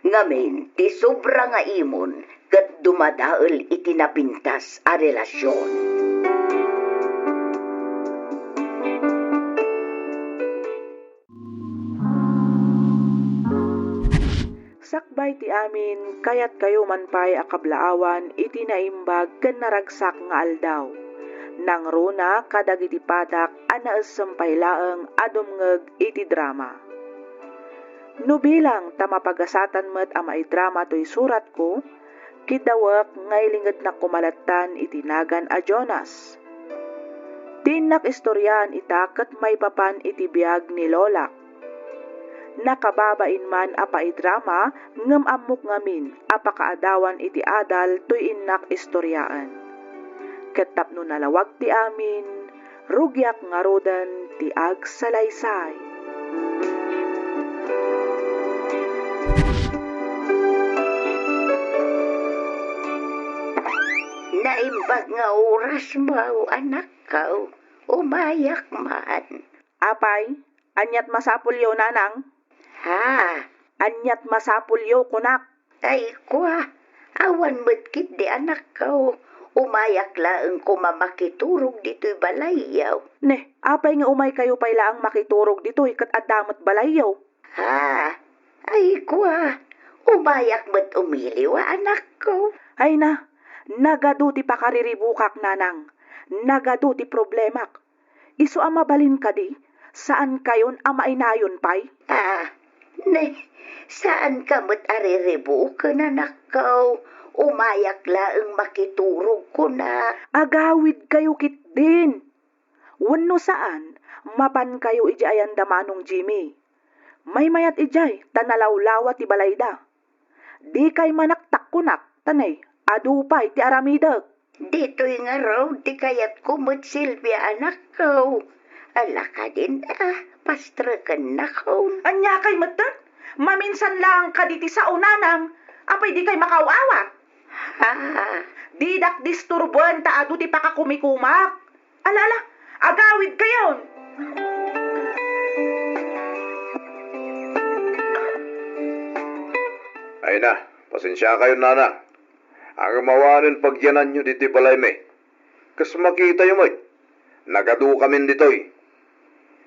Ngamin, ti sobra nga imon ket dumadael iti napintas a relasion. Sakbay ti amin, kayatkayo man pay a kablaawan iti naimbag ken naragsak nga aldaw. Nangruna kadagiti patak a naessem pay laeng a dumngeg iti drama. No bilang ta mapagasatan met a maidrama toy suratko, kiddawek nga ilingednak koma lattan iti nagan a Jonas. Ti innak istoriaan ita ket maipapan iti biag ni lolak. Nakababain man a paidrama ngem ammok ngamin a pakaadawan iti adal toy innak istoriaan. Ket tapno nalawag ti amin, rugiak ngaruden ti agsalaysay. Naimbag nga oras mo, anakko. Umayak man. Apay, aniat masapulyo, nanang? Ha? Aniat masapulyo, kunak? Ay, kua, awan met ketdi, anakko. Umayak laeng koma makiturog ditoy balayyo. Ne, apay nga umaykayo pay laeng makiturog ditoy ket adda met balayyo? Ha? Ay, kua, umayak met umiliw a, anakko. Ay na, nagadu ti pakariribukak, nanang. Nagadu ti problemak. Isu a mabalin kadi, saankayon a mainayon pay? Ah, ne, saanka met a riribuken, anakko. Umayak laeng makiturog, kunak. Agawidkayo ketdin. Wenno saan, mapankayo idiay ayanda Manong Jimmy. Maymayat idiay ta nalawlawa ti balayda. Dikay manaktak, kunak, ta ne, adu pay ti aramidek. Ditoy ngarud ti kayatko met, Silvia, anakko. Ala kadin, ah, pastreken nakon. Aniakay metten? Maminsan laeng kadi ti sao, nanang. Apay dikay makaaw-awat? Ha? Didak disturboen ta adu ti pakakumikumak. Ala, ala, agawidkayon. Ay na, pasensiakayon, nanang. Ngem awanen pagyananyo ditoy balaymi. Kas makitayo met, nagadukamin ditoy.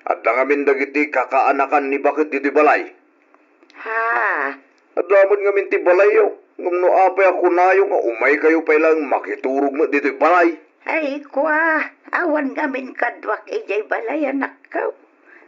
Adda ngamin dagiti kakaanakan ni baket ditoy balay. Ha? Adda met ngamin ti balayyo, ngem no apay a kunayo nga umaykayo pay laeng makiturog met ditoy balay. Ay, kua, awan ngamin kaduak idiay balay, anakko.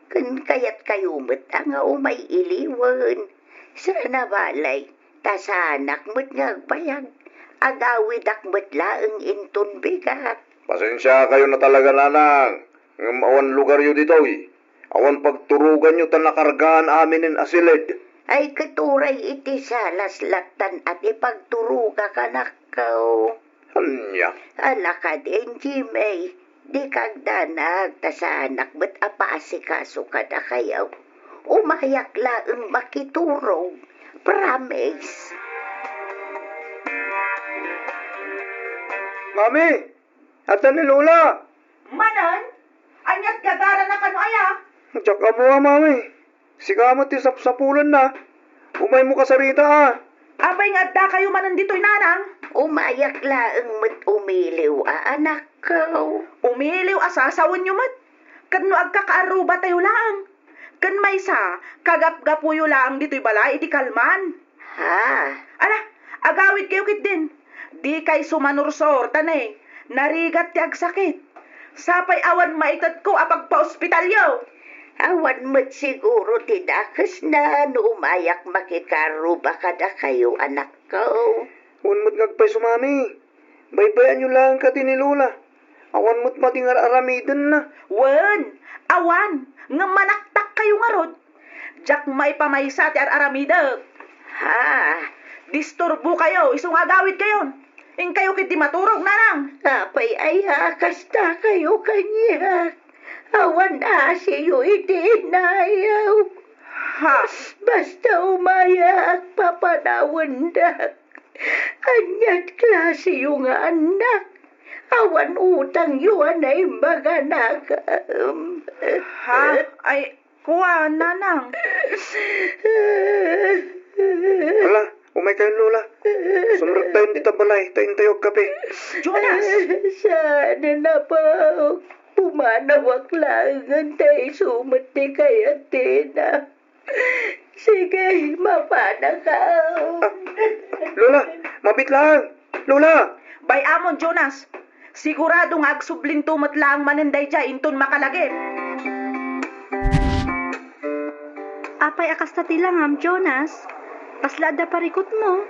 Ken kayatkayo met a nga umay iliwen. Saan a balay, ta saanak met nga agbayag. Agawidak met laeng inton bigat. Pasensiakayon a talaga, nanang, ngem awan lugaryo ditoy. Awan pagturoganyo ta nakargaan aminen a siled. Ay, ket uray iti salas lattan a ti pagturogak, anakko. Ania? Ala kadin, Jimmy, dika agdanag ta saanak met a paasikaso kadakayo. Umayak laeng makiturog. Promise. Mami! Adda ni Lola! Manen? Aniat gagarana kano aya? Diak ammo a, Mami. Sika met ti sapsapulenna. Umaymo kasarita a. Apay nga addakayo manen ditoy, nanang? Umayak laeng met umiliw a, anakko. Umiliw a sasawenyo met. Ken no agkakaarrubatayo laeng. Ken maysa, kagapgapuyo laeng ditoy balay iti kalman. Ha? Ala, agawidkayo ketdin. Dikay sumanursor, ta ne, narigat ti agsakit. Sapay awan maitedko a pagpaospitalyo. Awan met siguro ti dakesna no umayak makikarruba kadakayo, anakko. Wen met nga agpayso, Mami. Baybay-anyo laeng kadi ni Lola. Awan met madingar aramidenna. Wen, awan, ngem manaktakkayo ngarud. Diak maipamaysa ti ar-aramidek. Ha? Disturbokayo, isu nga agawidkayon. Inkayo ketdi maturog, nanang. Apay aya, kastakayo kaniak. Awan asiyo iti inayo. Ha? Basta umayak, papanawendak. Aniat klasiyo nga annak? Awan utangyo a naimbag a nakam. Ha? Ay, kua, nanang. Ala, umaykayon, Lola. Sumrektayon dita balay, ta intayo agkape. Jonas! Saan, apo. Pumanawak laengen ta isu met ti kayat ti ina. Sige, mapanaka. Ah, Lola, mabit laeng. Lola! Bay-amon, Jonas. Sigurado nga agsublinto met laeng manen daydiay inton makalagip. Apay a kasta ti langam, Jonas? Kasla adda parikutmo?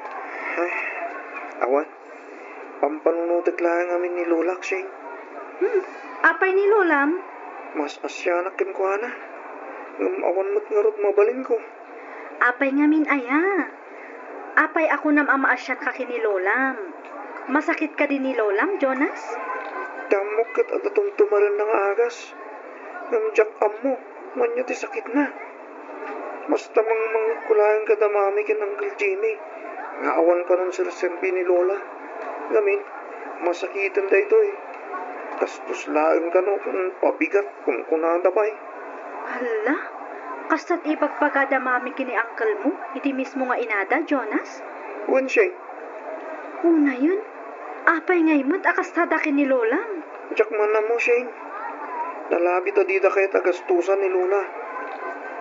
Ay, awan. Pampanunotek laeng amin ni Lolak, Shane. Hmm, apay ni Lolam? Mas asianak kenkuana. Ngem awan met ngarud mabalinko. Apay ngamin aya? Apay a kunam a maasiatka ken ni Lolam? Masakit kadi ni Lolam, Jonas? Ket adda tumtumarenna nga agas. Ngem diak ammo no ania ti sakitna. Basta mangmangegko laeng kada Mami ken Uncle Jimmy nga awan kanon serserbi ni Lola. Ngamin, masakiten daytoy. Gastos laeng kano ken pabigat, kunkunada pay. Hala, kasta ti ibagbagada Mami ken ni Uncle mo iti mismo nga inada, Jonas? Wen, Shane. Unayen, apay ngay met a kastada ken ni Lolam? Diak man ammo, Shane. Nalabi ta dida kayat a gastosan ni Lola.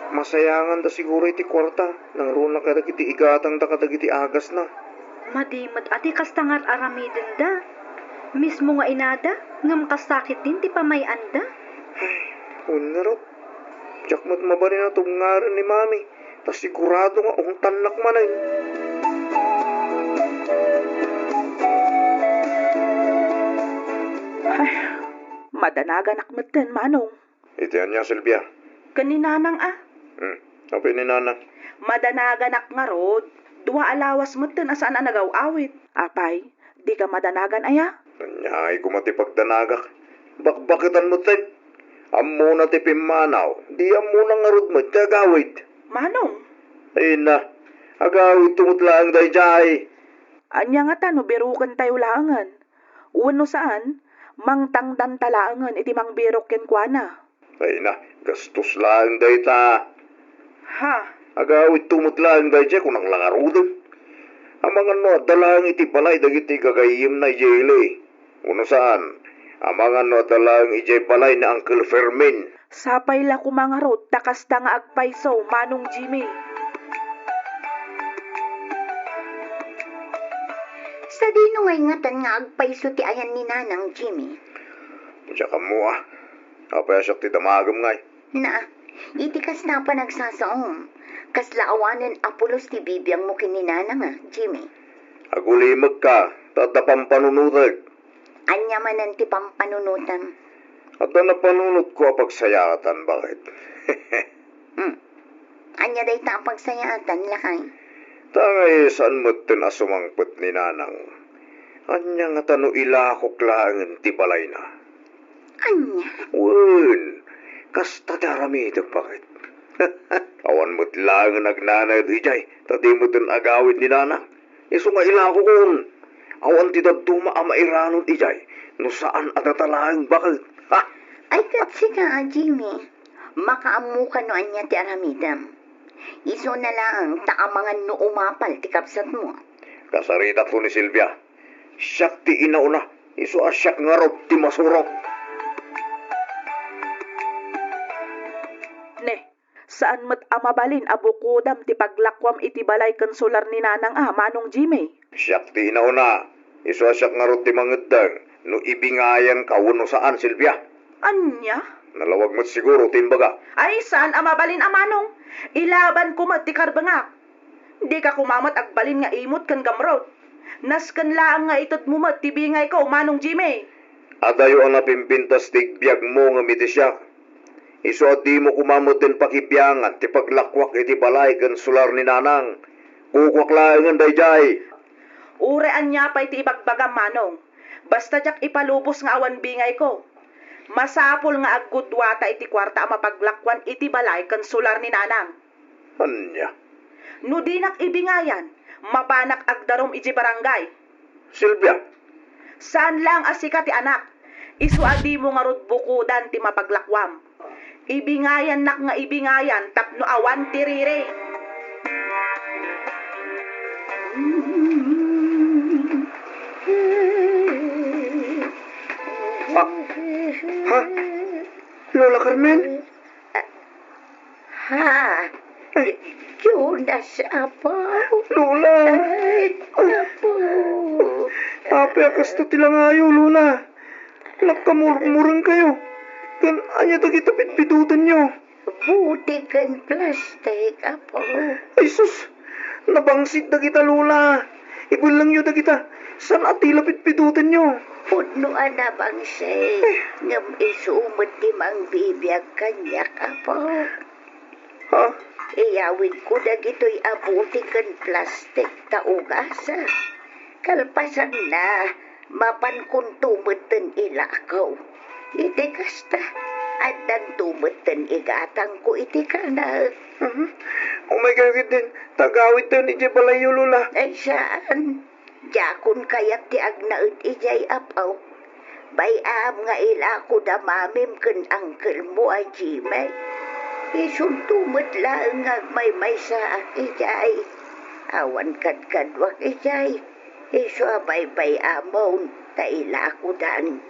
Masayanganda siguro iti kuarta, nangruna kadagiti igatangda kadagiti agasna. Madi met a ti kasta nga ar-aramidenda. Mismo nga inada, ngem kasta ketdin ti pamay-anda. Ay, wen ngarud. Diak met mabalin a tungaren ni Mami, ta sigurado nga ungtannak manen. Ay, madanaganak metten, Manong. Iti ania, Silvia? Ken ni Nanang a. Hmm, apay ni Nanang? Madanaganak ngarud, dua a lawas metten a saan a nagaw-awit. Apay, dika madanagan aya? Aniay koma ti pagdanagak? Bakbaketan metten. Ammona ti pimmanaw, di ammona ngarud met ti agawid. Manong? Ay na, agawidto met laeng daydiay. Ania ngata no birukentayo laengen? Wenno saan, mangtangdanta laengen iti mangbirok kenkuana. Ay na, gastos laeng dayta. Ha? Agawidto met laeng daydiay, kunak la ngaruden. Amangan no adda laeng iti balay dagiti gagayyemna idiay ili. Wenno saan, amangan no adda laeng idiay balay ni Uncle Fermin. Sapay la koma ngarud ta kasta nga agpayso, Manong Jimmy. Sadino ngay ngatan nga agpayso ti ayan ni Nanang Jimmy? Diak ammo a. Apay a siak ti damagem ngay? Na, iti kasta a panagsasaom, kasla awanen a pulos ti bibiangmo ken ni Nanang a, Jimmy. Agulimekka, ta adda pampanunotek. Ania manen ti pampanunotem? Adda napanunotko a pagsayaatan, baket. Hmm. Ania dayta a pagsayaatan, lakay? Ta ngay saan metten a sumangpet ni Nanang. Ania ngata no ilakok laengen ti balayna? Ania? Wen, kasta ti aramidek, baket. Awan met laengen agnanaed idiay, ta di metten agawid ni Nanang. Isu nga ilakokon, awan ti dadduma a mairanon idiay no saan a data laeng baket. Ha? Ay, ket sika, Jimmy, makaammoka no ania ti aramidem. Isuna laeng ta amangan no umapal ti kabsatmo. Kasaritakto ni Silvia. Siak ti inauna, isu a siak ngarud ti masurok. Ne, saan met a mabalin a bukodam ti paglakuam iti balay ken solar ni Nanang a, Manong Jimmy? Siak ti inauna. Isu a siak ngarud ti mangeddeng no ibingayanka wenno saan, Silvia. Ania? Nalawag met siguro ti imbaga. Ay, saan a mabalin a, Manong. Ilabanko met ti karbengak. Dika koma met agbalin nga imut ken gamrot. Nasken laeng nga itedmo met ti bingayko, Manong Jimmy. Adayo a napimpintas ti igbiagmo ngem iti siak. Isu a dimo koma metten pakibiangan ti paglakuak iti balay ken solar ni Nanang. Kukuak laengen daydiay. Uray ania pay ti ibagbagam, Manong. Basta diak ipalubos nga awan bingayko. Masapul nga agguduata iti kuarta a mapaglakuan iti balay ken solar ni Nanang. Ania? No dinak ibingayan, mapanak agdarum idiay barangay. Silvia! Saan laeng a sika ti anak. Isu a dimo ngarud bukodan ti mapaglakuam. Ibingayannak nga ibingayan tapno awan ti riri. Ah, ha? Lola Carmen? Ha? Jonas, Apo. Lola! Ay, Apo. Apay a kasta ti langayo, Lola? Nagkamurmurengkayo. Ken ania dagita pitpidotenyo? Buti ken plastik, Apo. Ay, sus! Nabangsit dagita, Lola. Ibellengyo dagita. Saan a tila pitpidotenyo? Pudno a nabangsit. Eh. Ngem isu met ti mangbibiag kaniak, Apo. Ha? Iyawidko dagitoy a buti ken plastik ta ugasak. Kalpasanna, Mapankonto metten ilako. Iti kasta, addanto metten igatangko iti kanek. Mhm. Umaykayo ketdin, ta agawidtayon idiay balayyo, Lola. Ay, saan. Diakon kayat ti agnaed idiay, Apo. Bay-am nga ilakoda mamim ken angkelmo a Jimmy. Isunto met laeng nga agmaymaysaak idiay. Awan kadkaduak idiay. Isu a baybay-amon ta ilakodan.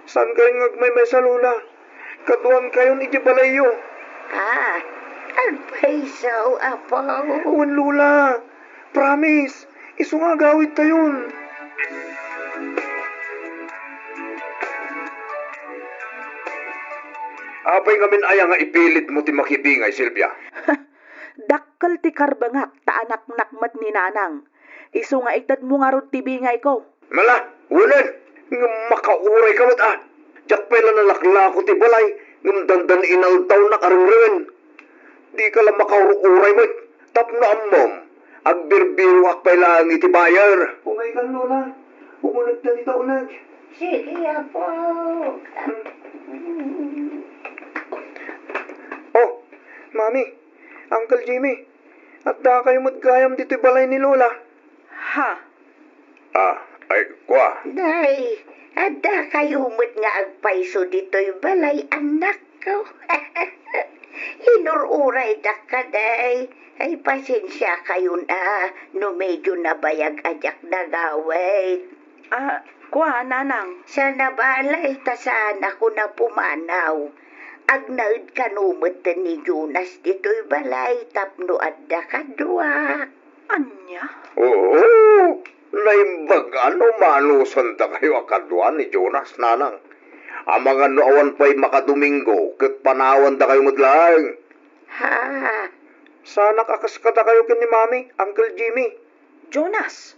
Saankayon nga agmaymaysa, Lola? Kaduankayon iti balayyo. Ah, agpayso, Apo. Wen, Lola. Promise. Isu nga agawidtayon. Apay ngamin aya nga ipilitmo ti makibingay, Silvia? Dakkel ti karbengak ta anaknak met ni Nanang. Isu nga itedmo ngarud ti bingayko. Mala, wenen, ngem makaurayka met a. Diak pay la nalaklako ti balay, ngem dandan inaldawnak a rengrengen. Dika la makaur-uray met, tapno ammom, agbirbiroak pay laeng iti buyer. Umaykan, Lola. Umunegta ti tauneg. Sige, Apo. Oh, Mami, Uncle Jimmy, addakayo met gayam ditoy balay ni Lola. Ha? Ah, ay, kua. Day, addakayo met nga agpayso ditoy balay, annakko. Inur-uraydak kadi. Ay, pasensiakayon a, no medyo nabayag a diak nagawid. Ah, kua, Nanang. Saan a bale, ta saanakon a pumanaw. Agnaed kano met ni Jonas ditoy balay tapno adda kaduak. Ania? Oo, naimbag a no manusandakayo a kadua ni Jonas, Nanang. Amangan no awan pay makadomingo ket panawandakayo met laeng. Ha? Saanak a kas kadakayo ken ni Mami, Uncle Jimmy. Jonas!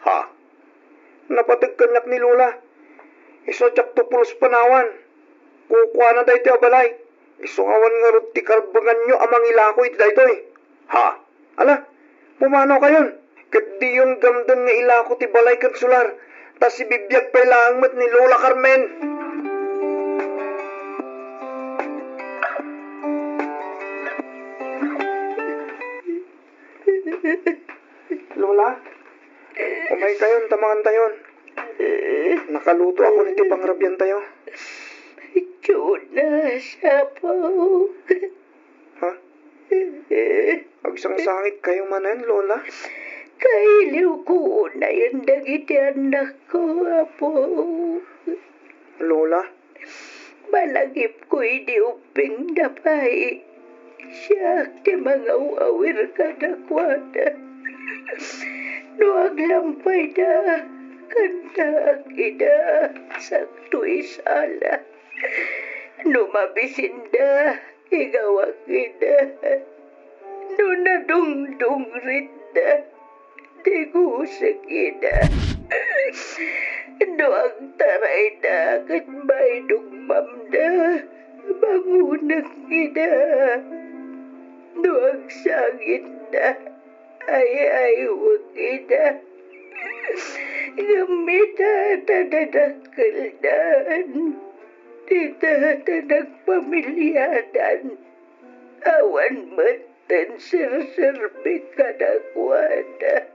Ha? Napateg kaniak ni Lola. Isu a diakto pulos panawan. Kukuana daytoy a balay. Isu nga awan ngarud ti karbenganyo a mangilako iti daytoy. Ha? Ala, pumanawkayon. Ket diyon gamden nga ilako ti balay ken solar, ta sibibiag pay laeng met ni Lola Carmen. Lola, umaykayon ta mangantayon. Nakalutoakon iti pangrabiantayo. Jonas, Apo. Ha? Agsangsangitkayo manen, Lola? Kailiwko unayen dagiti annakko, Apo. Lola? Malagipko idi ubbingda pay. Siak ti mangaw-awir kadakuada. No aglampayda, kantaak ida, sakto isala. No mabisinda, igawak ida. No nadungdungritda, digusek ida. No agtarayda ket maidugmamda, bangonek ida. No agsangitda, ay-aywek ida. Ngem ita ta dadakkeldan, ita ta nagpamiliadan, awan met ti serserbi kadakuada.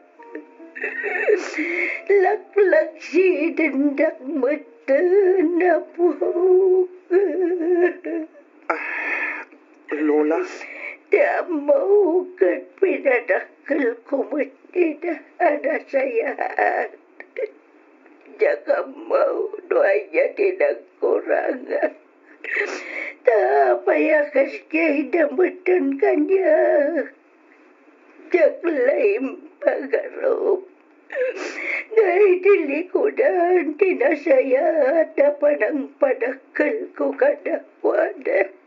Laklaksidendak metten, Apo. Ah, Lola? Ti ammok ket pinadakkelko met ida a nasayaat. Diak ammo no ania ti nagkurangak. Ta apay a kasdiayda metten kaniak? Diak la impagarup nga idi likudan ti nasayaat a panangpadakkelko kadakuada.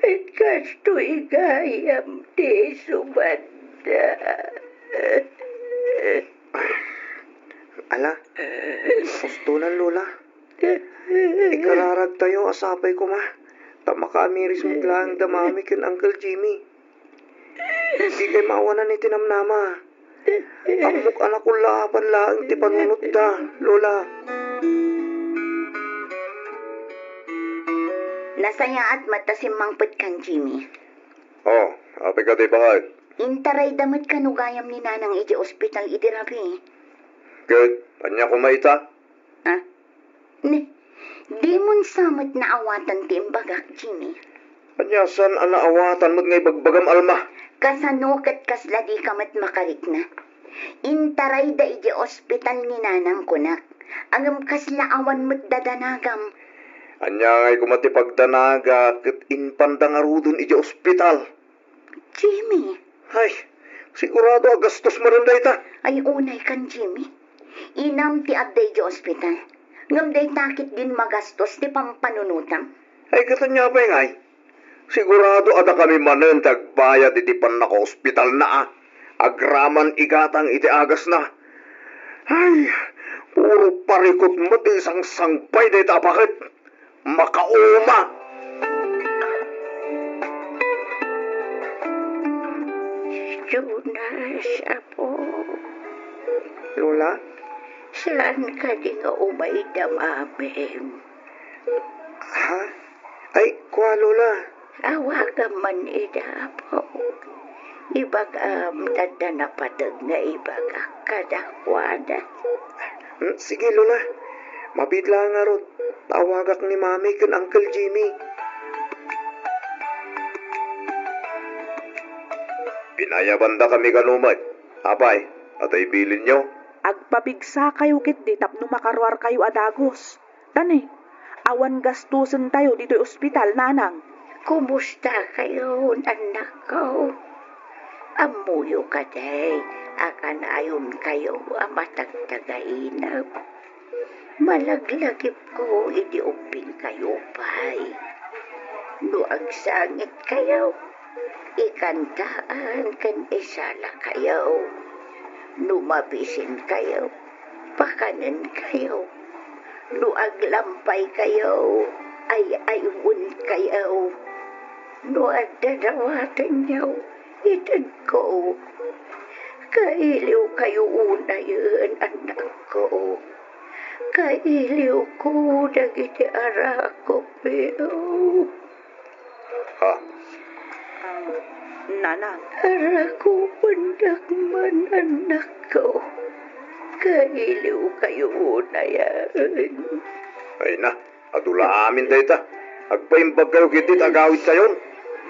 Ket kastoy gayam ti isubadda. Ala, ustonan, Lola. Ikararagtayo a sapay koma ta makaamiris met laeng da Mami ken Uncle Jimmy. Dikay maawanan iti namnama. Ammok a nakullaapan laeng ti panunotda, Lola. Nasayaat met ta simmangpet kan Jimmy. Oh, apay kadi, baket? Intarayda met kano gayam ni Nanang idiay ospital idi rabii. Ket, ania koma ita? Ah? Ne, dimon sa met naawatan ti imbagak, Jimmy. Ania saan a naawatan met nga ibagbagam, Alma? Kasano ket kasla dika met makarikna? Intarayda idiay ospital ni Nanang, kunak. Ngem kasla awan met dadanagam. Ania ngay koma ti pagdanagak ket impanda ngaruden idiay ospital? Jimmy. Ay, sigurado a gastos manen dayta. Ay, unay kan Jimmy. Inam ti adda idiay ospital. Ngem dayta ketdin magastos ti pampanunotam. Ay, ket ania pay ngay? Sigurado a dakami manen ti agbayad iti pannakaospitalna, a. Agraman igatang iti agasna. Ay, puro parikut met ti sangsangbay dayta a baket. Makauma! Jonas, apo. Lola? Saan kadi nga umay da mamim? Ha? Ay, kua, Lola. Awagam man ida, apo. Ibagam, adda napateg nga ibagak kadakuada. Hmm, sige, Lola. Mabiit laeng ngarud. Awagak ni Mami ken Uncle Jimmy. Pinayabandakami kano met. Apay, atoy bilinyo? Agpapigsakayo ketdi tapno makaruarkayo a dagus. Ta ne, awan gastosentayo ditoy ospital, Nanang. Kumustakayon, annakko? Ammoyo kadi a kanayonkayo a matagtagainep? Malaglagipko idi ubbingkayo pay. No agsangitkayo, ikantaan ken isalakayo. No mabisinkayo, pakanenkayo. No aglampaykayo, ay-aywenkayo. No adda dawatenyo, itedko. Kailiwkayo unayen, annakko. Kailiwko dagiti arakupyo. Ha? Ah, Nanang. Arakupendak man, annakko. Kailiwkayo unayen. Ay na, adu la amin dayta. Agpaimbagkayo ketdi ta agawidkayon.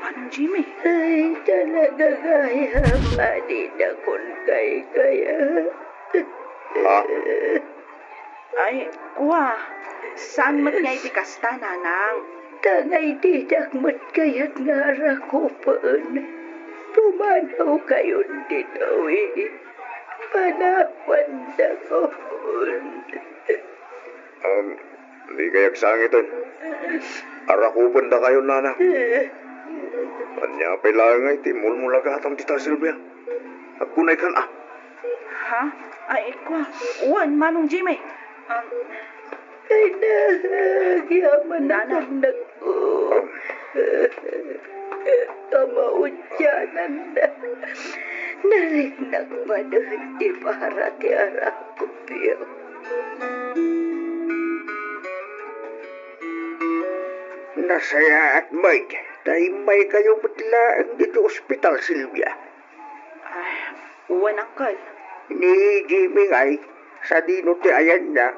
Manong Jimmy. Ay, talaga gayam a dida kunkaykayat. Ha? Ay, wa, saan met nga iti kasta, Nanang? Ta nga iti diak met kayat nga arakupen, pumanawkayon ditoy. Panawanakon. Um, di kay agsangiten. Arakupendakayon, Nanang. Ania pay laeng nga iti mulmulagatam dita, Silvia? Agkunaykan, ah. Ha? Ay, kua. Wen, Manong Jimmy. Ah. Ay, nagyaman Nana. Anak ko. Kamaudianan na. Nariknak manen ti para ti arakupyo. Nasayaat met, ta immaykayo met laeng ditoy ospital, Silvia. Ay, wen, Uncle. Ni Jimmy ngay, sadino ti ayanna?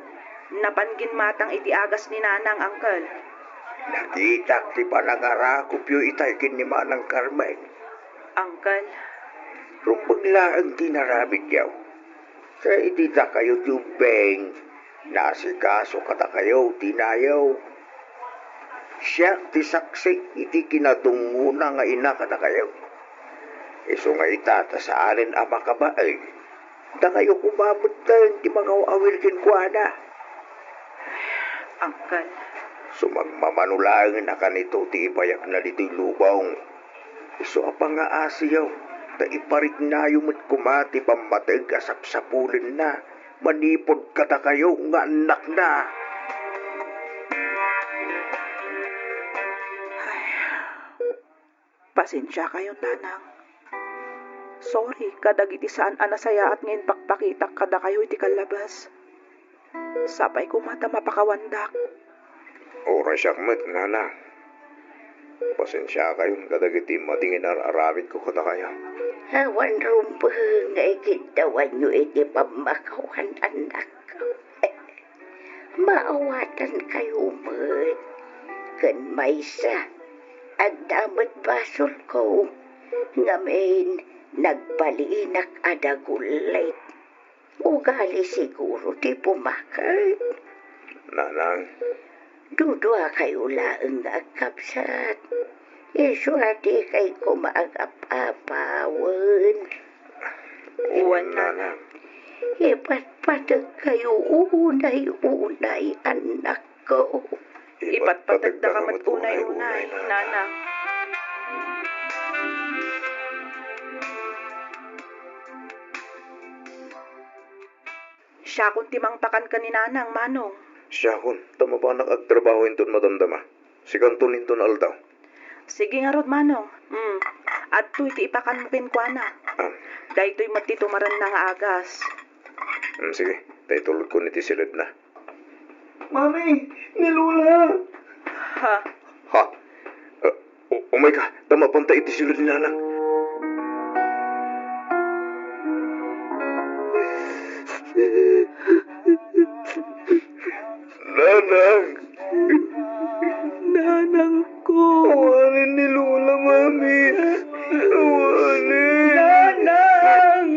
Napan ginmatang iti agas ni Nanang, Uncle. Nakitak ti panangarakupyo itay ken ni Manang Carmen. Uncle. Rumbeng laeng ti inaramidyo. Ta iti dakayo ti ubbing, naasikaso kadakayo ti nayo. Siak ti saksi iti kinadungngona nga ina kadakayo. Isu nga ita ta saanen a makabain, dakayo koma metten ti mangaw-awil kenkuana. Uncle. Sumagmamano laengen a kanito ti ibayagna ditoy lubong. Isu a pangaasiyo, ta ipariknayo met koma ti pammateg a sapsapulenna manipud kadakayo nga annakna. Ay, pasensiakayon, Nanang. Sorry kadagiti saan a nasayaat nga impakpakitak kadakayo iti kallabas. Sapay koma ta mapakawandak. Uray siak met, nanang. Pasensiakayon kadagiti madi nga inar-aramidko kadakayo. Awan rumbeng nga ikiddawanyo iti pammakawan, annakko. Maawatankayo met. Ken maysa, adda met basolko, ngamin nagbalinak a dagullit. Ugali siguro ti bumaket. Nanang. Duduakayo laeng nga agkabsat. Isu a dikay koma agap-apa wen. Wen, nanang. Ipatpategkayo unay-unay, annakko. Ipatpategdaka met unay-unay, nanang. Siakon ti mangpakan ken ni nanang, manong. Siakon, ta mapanak agtrabaho inton madamdama. Sikanton inton aldaw. Sige ngarud, manong. Mm. Adtoy ti ipakanmo kenkuana. Ah. Daytoy met ti tumarenna nga agas. Mm, sige, ta itulodkon iti siledna. Mami, ni Lola! Ha? Ha? Uh, u-, umay ka, ta mapanta iti siled ni Nanang. Nanang! Nanangko! Awanen ni Lola, Mami! Awanen! Nanang!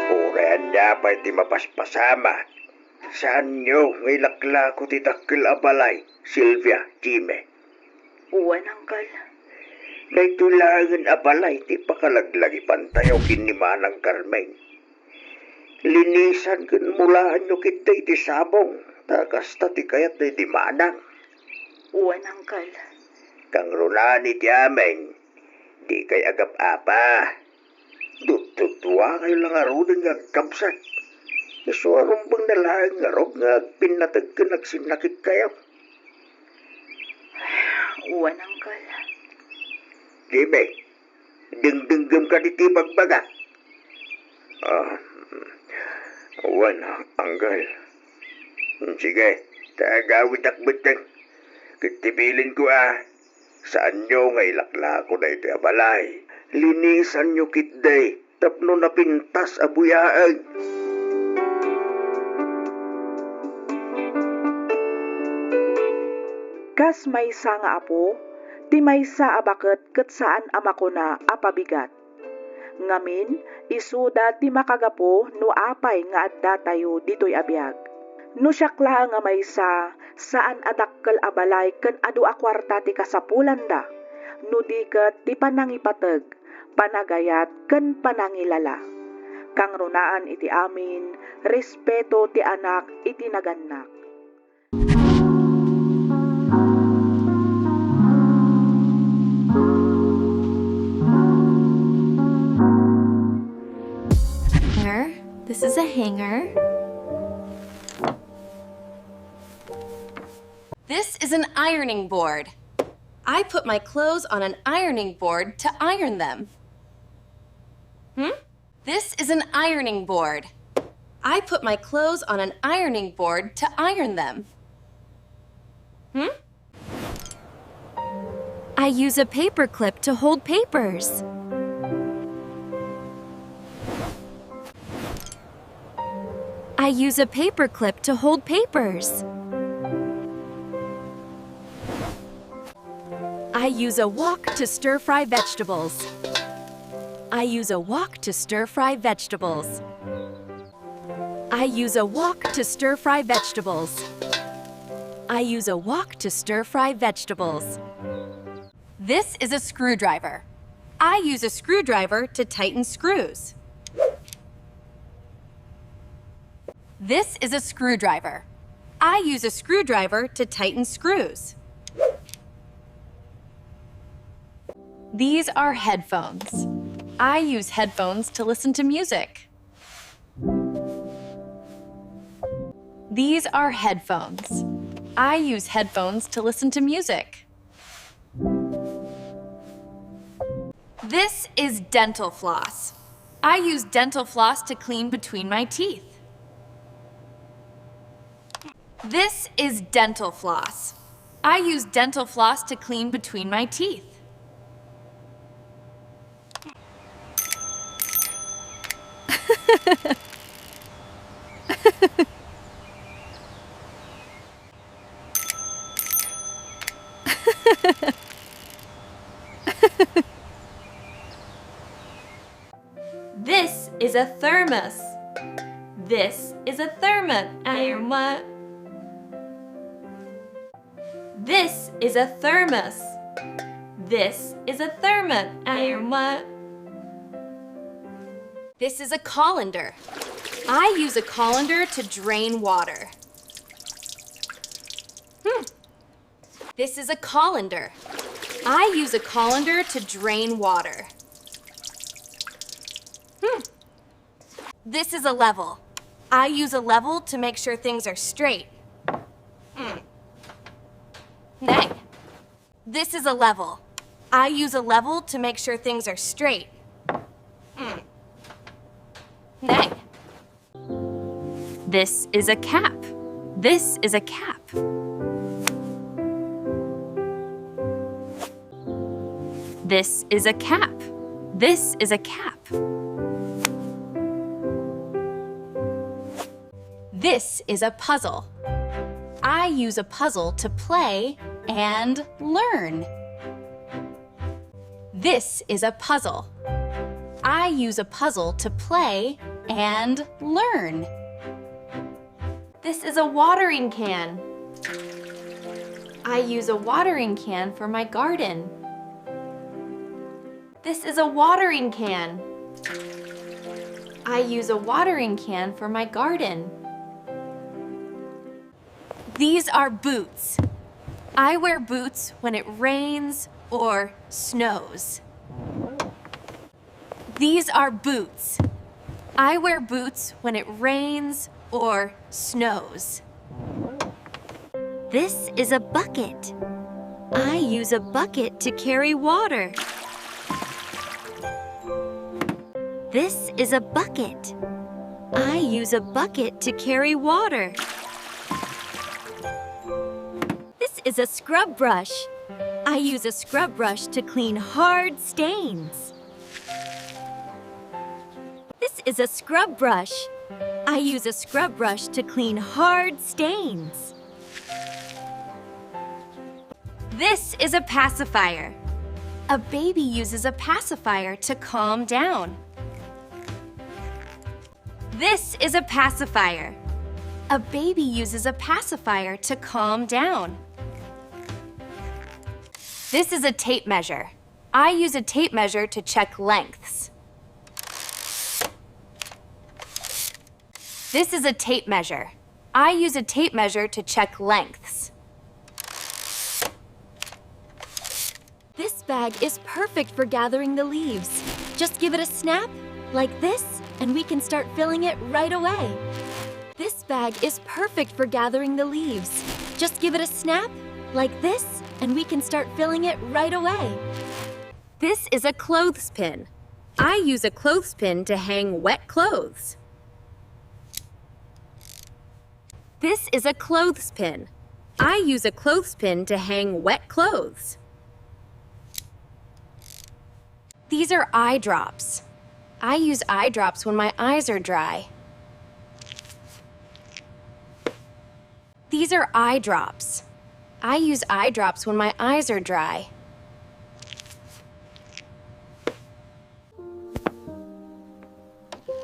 Uray ania pay ti mapaspasamak. Saanyo nga ilaklako ti dakkel a balay, Silvia, Jimmy? Wen, Uncle. Daytoy laengen a balay ti pakalaglagipantayo ken ni Manang Carmen. Linisan ken mulaanyo ketdi ti sabong, ta kasta ti kayat daydi Manang. Wen, Uncle. Kangrunaan iti amin, dikay agap-apa. Dutdutduakayo la ngaruden nga agkabsat. Isu a rumbengna laeng ngarud nga agpinnateg ken agsinnakitkayo. Wen, Uncle. Jimmy, dengdenggem kadi ti ibagbagak? Ah, wen, Uncle. Sige, ta agawidak metten. Ket ti bilinko a, saanyo nga ilaklako daytoy a balay. Linisanyo ketdi tapno napintas a buyaen. Kas maysa nga apo, ti maysa a baket ket saan a makuna a pabigat. Ngamin, isuda ti makagapu no apay nga addatayo ditoy a biag. No siak laeng a maysa, saan a dakkel a balay ken adu a kuarta ti kasapulanda, no di ket ti panangipateg, panagayat ken panangilala. Kangrunaan iti amin, respeto ti anak iti nagannak. Hanger. This is a hanger. This is an ironing board. I put my clothes on an ironing board to iron them. Hmm? This is an ironing board. I put my clothes on an ironing board to iron them. Hmm? I use a paper clip to hold papers. I use a paper clip to hold papers. I use a wok to stir fry vegetables. I use a wok to stir fry vegetables. I use a wok to stir fry vegetables. I use a wok to stir fry vegetables. This is a screwdriver. I use a screwdriver to tighten screws. This is a screwdriver. I use a screwdriver to tighten screws. These are headphones. I use headphones to listen to music. These are headphones. I use headphones to listen to music. This is dental floss. I use dental floss to clean between my teeth. This is dental floss. I use dental floss to clean between my teeth. This is a thermos. This is a thermos. This is a thermos. This is a thermos. This is a colander. I use a colander to drain water. Hmm. This is a colander. I use a colander to drain water. Hmm. This is a level. I use a level to make sure things are straight. Hmm. Nay. This is a level. I use a level to make sure things are straight. Hmm. Nay. This is a cap. This is a cap. This is a cap. This is a cap. This is a puzzle. I use a puzzle to play and learn. This is a puzzle. I use a puzzle to play and learn. This is a watering can. I use a watering can for my garden. This is a watering can. I use a watering can for my garden. These are boots. I wear boots when it rains or snows. These are boots. I wear boots when it rains or snows. This is a bucket. I use a bucket to carry water. This is a bucket. I use a bucket to carry water. This is a scrub brush. I use a scrub brush to clean hard stains. This is a scrub brush. I use a scrub brush to clean hard stains. This is a pacifier. A baby uses a pacifier to calm down. This is a pacifier. A baby uses a pacifier to calm down. This is a tape measure. I use a tape measure to check lengths. This is a tape measure. I use a tape measure to check lengths. This bag is perfect for gathering the leaves. Just give it a snap, like this, and we can start filling it right away. This bag is perfect for gathering the leaves. Just give it a snap, like this, and we can start filling it right away. This is a clothespin. I use a clothespin to hang wet clothes. This is a clothespin. I use a clothespin to hang wet clothes. These are eye drops. I use eye drops when my eyes are dry. These are eye drops. I use eye drops when my eyes are dry.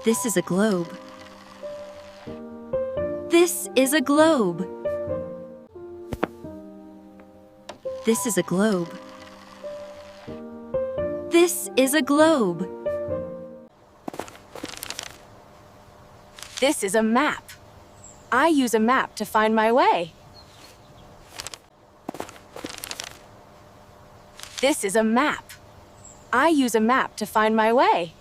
This is a globe. This is a globe. This is a globe. This is a globe. This is a map. I use a map to find my way. This is a map. I use a map to find my way.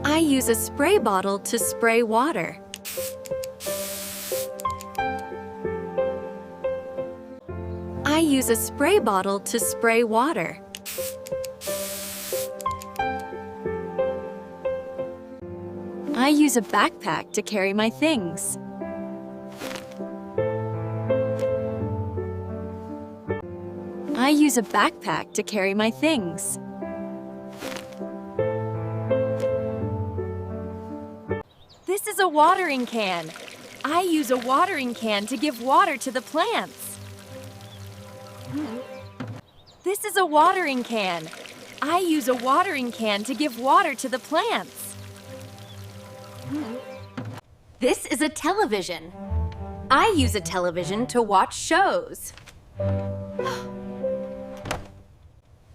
I use a spray bottle to spray water. I use a spray bottle to spray water. I use a backpack to carry my things. I use a backpack to carry my things. This is a watering can. I use a watering can to give water to the plants. This is a watering can. I use a watering can to give water to the plants. This is a television. I use a television to watch shows.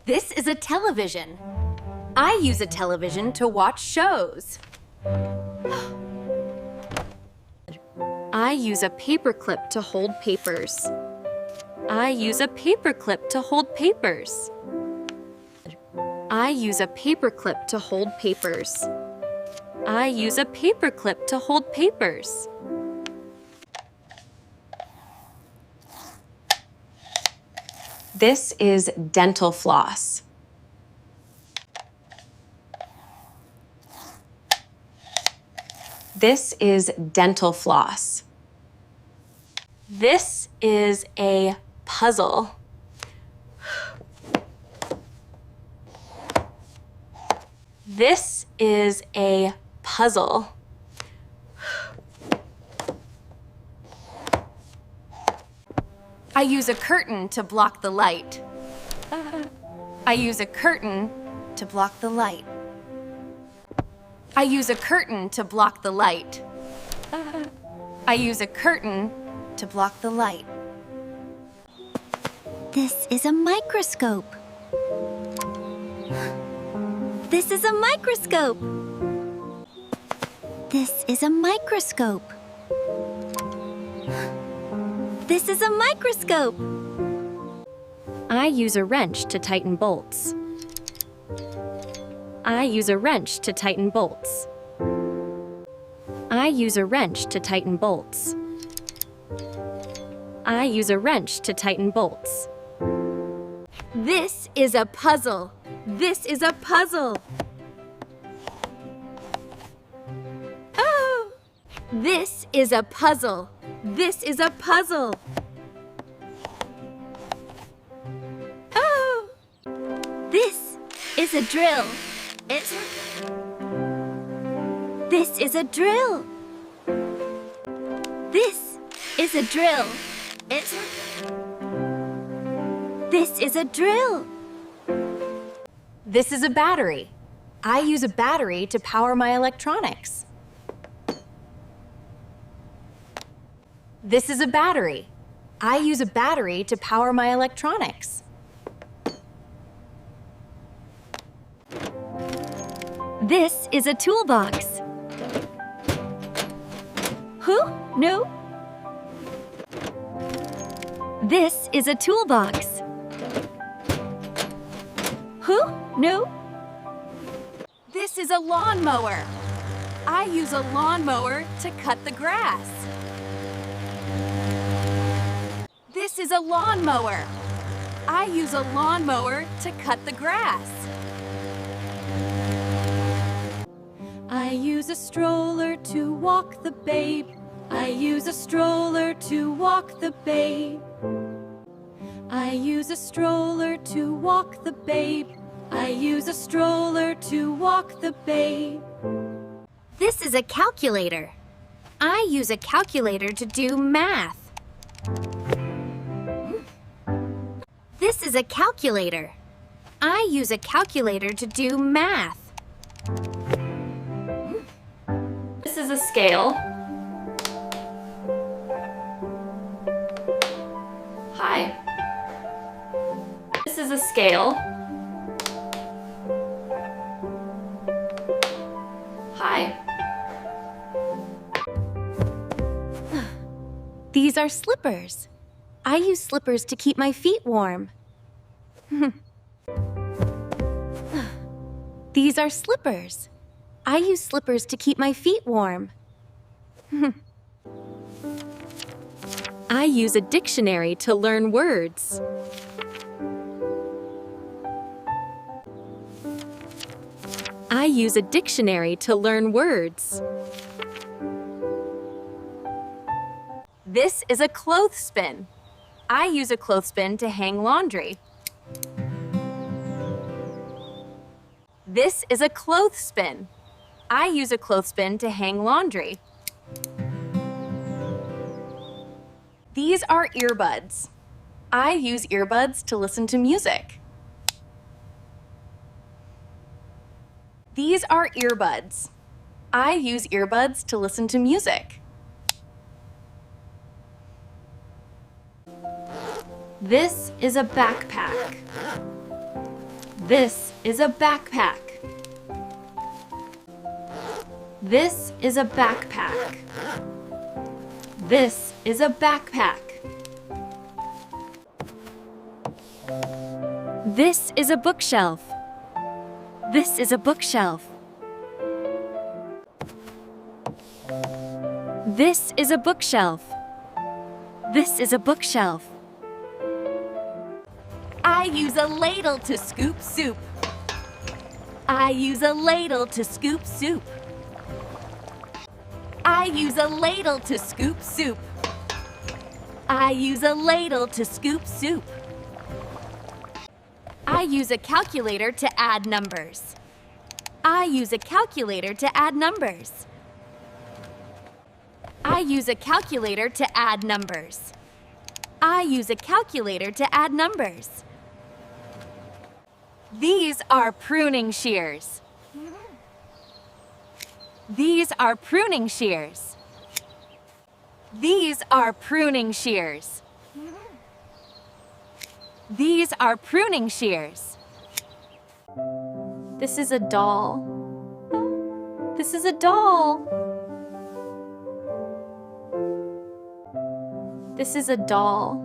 This is a television. I use a television to watch shows. I use a paperclip to hold papers. I use a paperclip to hold papers. I use a paperclip to hold papers. I use a paperclip to hold papers. This is dental floss. This is dental floss. This is a puzzle. This is a puzzle. I use a curtain to block the light. I use a curtain to block the light. I use a curtain to block the light. I use a curtain to block the light. This is a microscope. This is a microscope. This is a microscope. This is a microscope. I use a wrench to tighten bolts. I use a wrench to tighten bolts. I use a wrench to tighten bolts. I use a wrench to tighten bolts. This is a puzzle. This is a puzzle. Oh! This is a puzzle. This is a puzzle. Oh! This is a drill. It's This is a drill. This is a drill. It's This is a drill. This is a battery. I use a battery to power my electronics. This is a battery. I use a battery to power my electronics. This is a toolbox. Who knew? This is a toolbox. Who knew? This is a lawnmower. I use a lawnmower to cut the grass. This is a lawnmower. I use a lawnmower to cut the grass. I use a stroller to walk the babe. I use a stroller to walk the babe. I use a stroller to walk the babe. I use a stroller to walk the babe. This is a calculator. I use a calculator to do math. This is a calculator. I use a calculator to do math. This is a scale. Hi. This is a scale. Hi. These are slippers. I use slippers to keep my feet warm. These are slippers. I use slippers to keep my feet warm. I use a dictionary to learn words. I use a dictionary to learn words. This is a clothespin. I use a clothespin to hang laundry. This is a clothespin. I use a clothespin to hang laundry. These are earbuds. I use earbuds to listen to music. These are earbuds. I use earbuds to listen to music. This is a backpack. This is a backpack. This is a backpack. This is a backpack. This is a bookshelf. This is a bookshelf. This is a bookshelf. This is a bookshelf. I use a ladle to scoop soup. I use a ladle to scoop soup. I use a ladle to scoop soup. I use a ladle to scoop soup. I use a calculator to add numbers. I use a calculator to add numbers. I use a calculator to add numbers. I use a calculator to add numbers. These are pruning shears. These are pruning shears. These are pruning shears. These are pruning shears. This is a doll. This is a doll. This is a doll.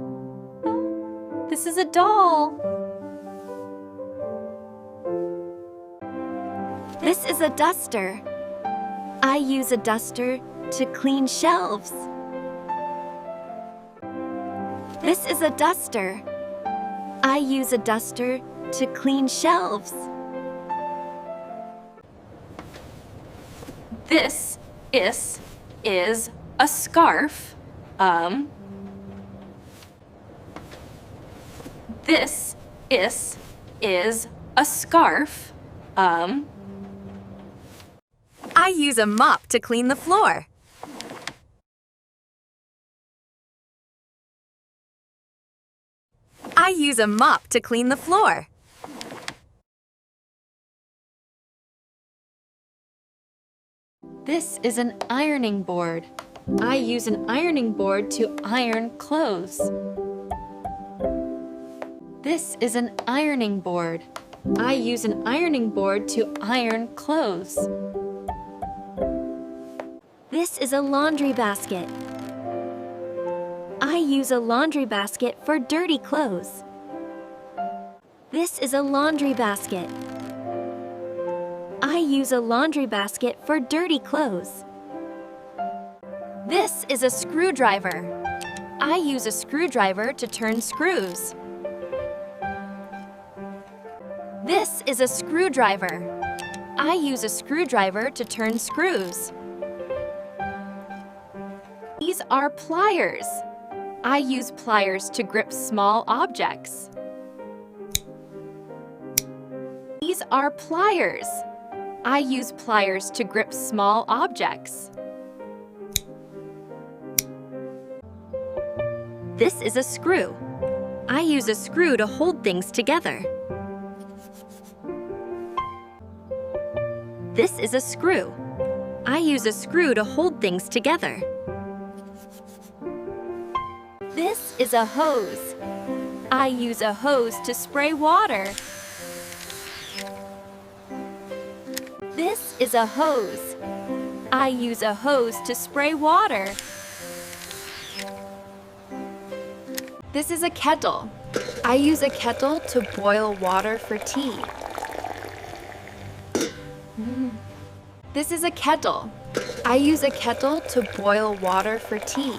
This is a doll. This is a duster. I use a duster to clean shelves. This is a duster. I use a duster to clean shelves. This is is a scarf. Um, this is is a scarf. Um, I use a mop to clean the floor. I use a mop to clean the floor. This is an ironing board. I use an ironing board to iron clothes. This is an ironing board. I use an ironing board to iron clothes. This is a laundry basket. I use a laundry basket for dirty clothes. This is a laundry basket. I use a laundry basket for dirty clothes. This is a screwdriver. I use a screwdriver to turn screws. This is a screwdriver. I use a screwdriver to turn screws. These are pliers. I use pliers to grip small objects. These are pliers. I use pliers to grip small objects. This is a screw. I use a screw to hold things together. This is a screw. I use a screw to hold things together. This is a hose. I use a hose to spray water. This is a hose. I use a hose to spray water. This is a kettle. I use a kettle to boil water for tea. This is a kettle. I use a kettle to boil water for tea.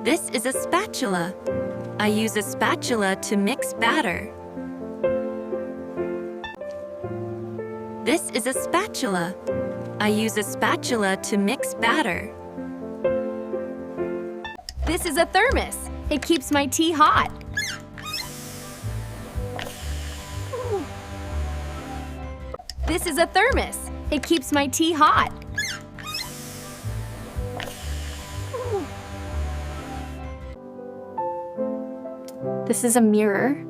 This is a spatula. I use a spatula to mix batter. This is a spatula. I use a spatula to mix batter. This is a thermos. It keeps my tea hot. This is a thermos. It keeps my tea hot. This is a mirror.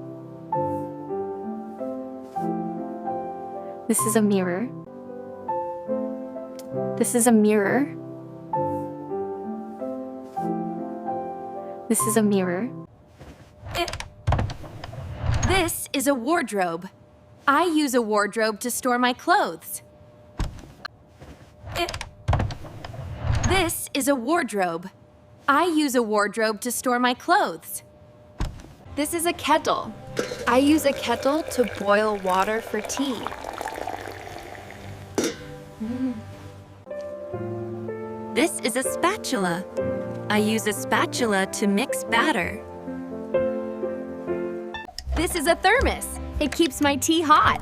This is a mirror. This is a mirror. This is a mirror. This is a wardrobe. I use a wardrobe to store my clothes. This is a wardrobe. I use a wardrobe to store my clothes. This is a kettle. I use a kettle to boil water for tea. This is a spatula. I use a spatula to mix batter. This is a thermos. It keeps my tea hot.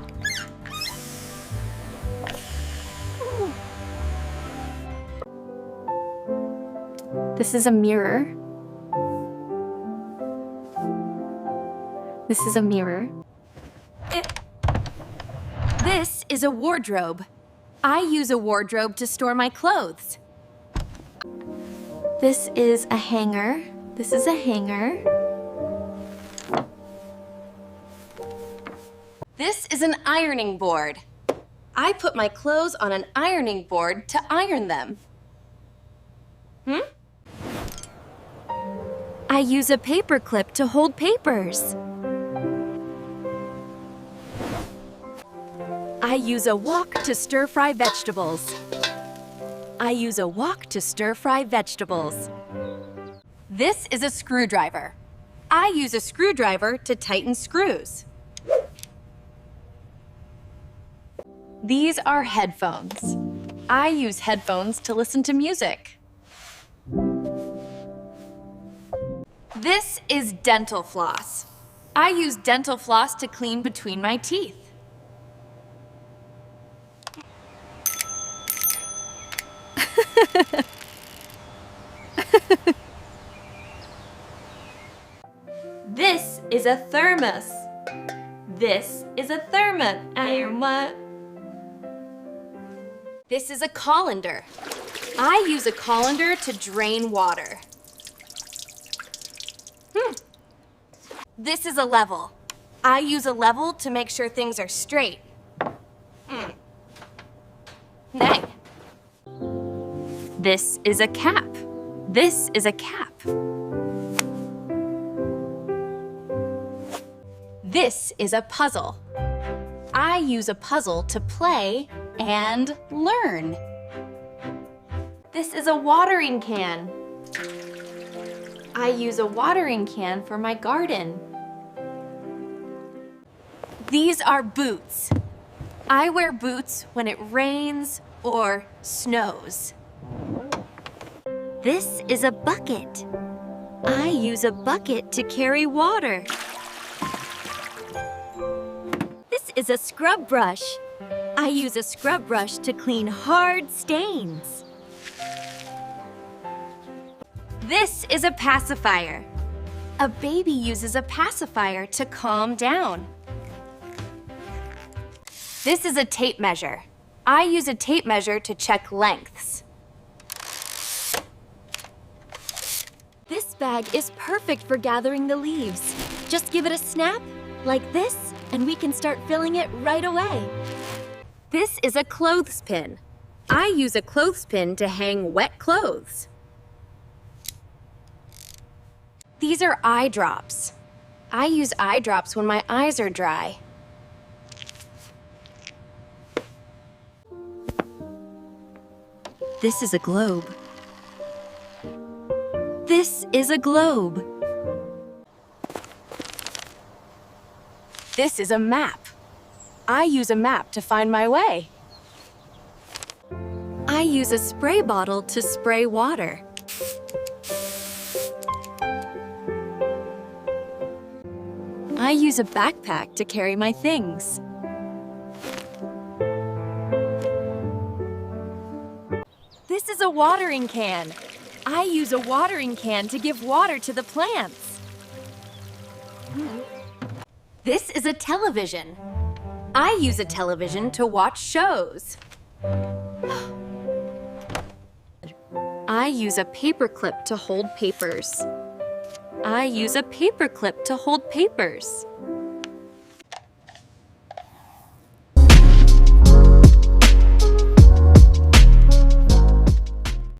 This is a mirror. This is a mirror. This is a wardrobe. I use a wardrobe to store my clothes. This is a hanger. This is a hanger. This is an ironing board. I put my clothes on an ironing board to iron them. Hmm? I use a paper clip to hold papers. I use a wok to stir fry vegetables. I use a wok to stir fry vegetables. This is a screwdriver. I use a screwdriver to tighten screws. These are headphones. I use headphones to listen to music. This is dental floss. I use dental floss to clean between my teeth. This is a thermos. This is a thermos. I want. This is a colander. I use a colander to drain water. Hmm. This is a level. I use a level to make sure things are straight. Hmm. Nay. This is a cap. This is a cap. This is a puzzle. I use a puzzle to play and learn. This is a watering can. I use a watering can for my garden. These are boots. I wear boots when it rains or snows. This is a bucket. I use a bucket to carry water. This is a scrub brush. I use a scrub brush to clean hard stains. This is a pacifier. A baby uses a pacifier to calm down. This is a tape measure. I use a tape measure to check lengths. This bag is perfect for gathering the leaves. Just give it a snap, like this, and we can start filling it right away. This is a clothespin. I use a clothespin to hang wet clothes. These are eye drops. I use eye drops when my eyes are dry. This is a globe. This is a globe. This is a map. I use a map to find my way. I use a spray bottle to spray water. I use a backpack to carry my things. This is a watering can. I use a watering can to give water to the plants. This is a television. I use a television to watch shows. I use a paperclip to hold papers. I use a paperclip to hold papers.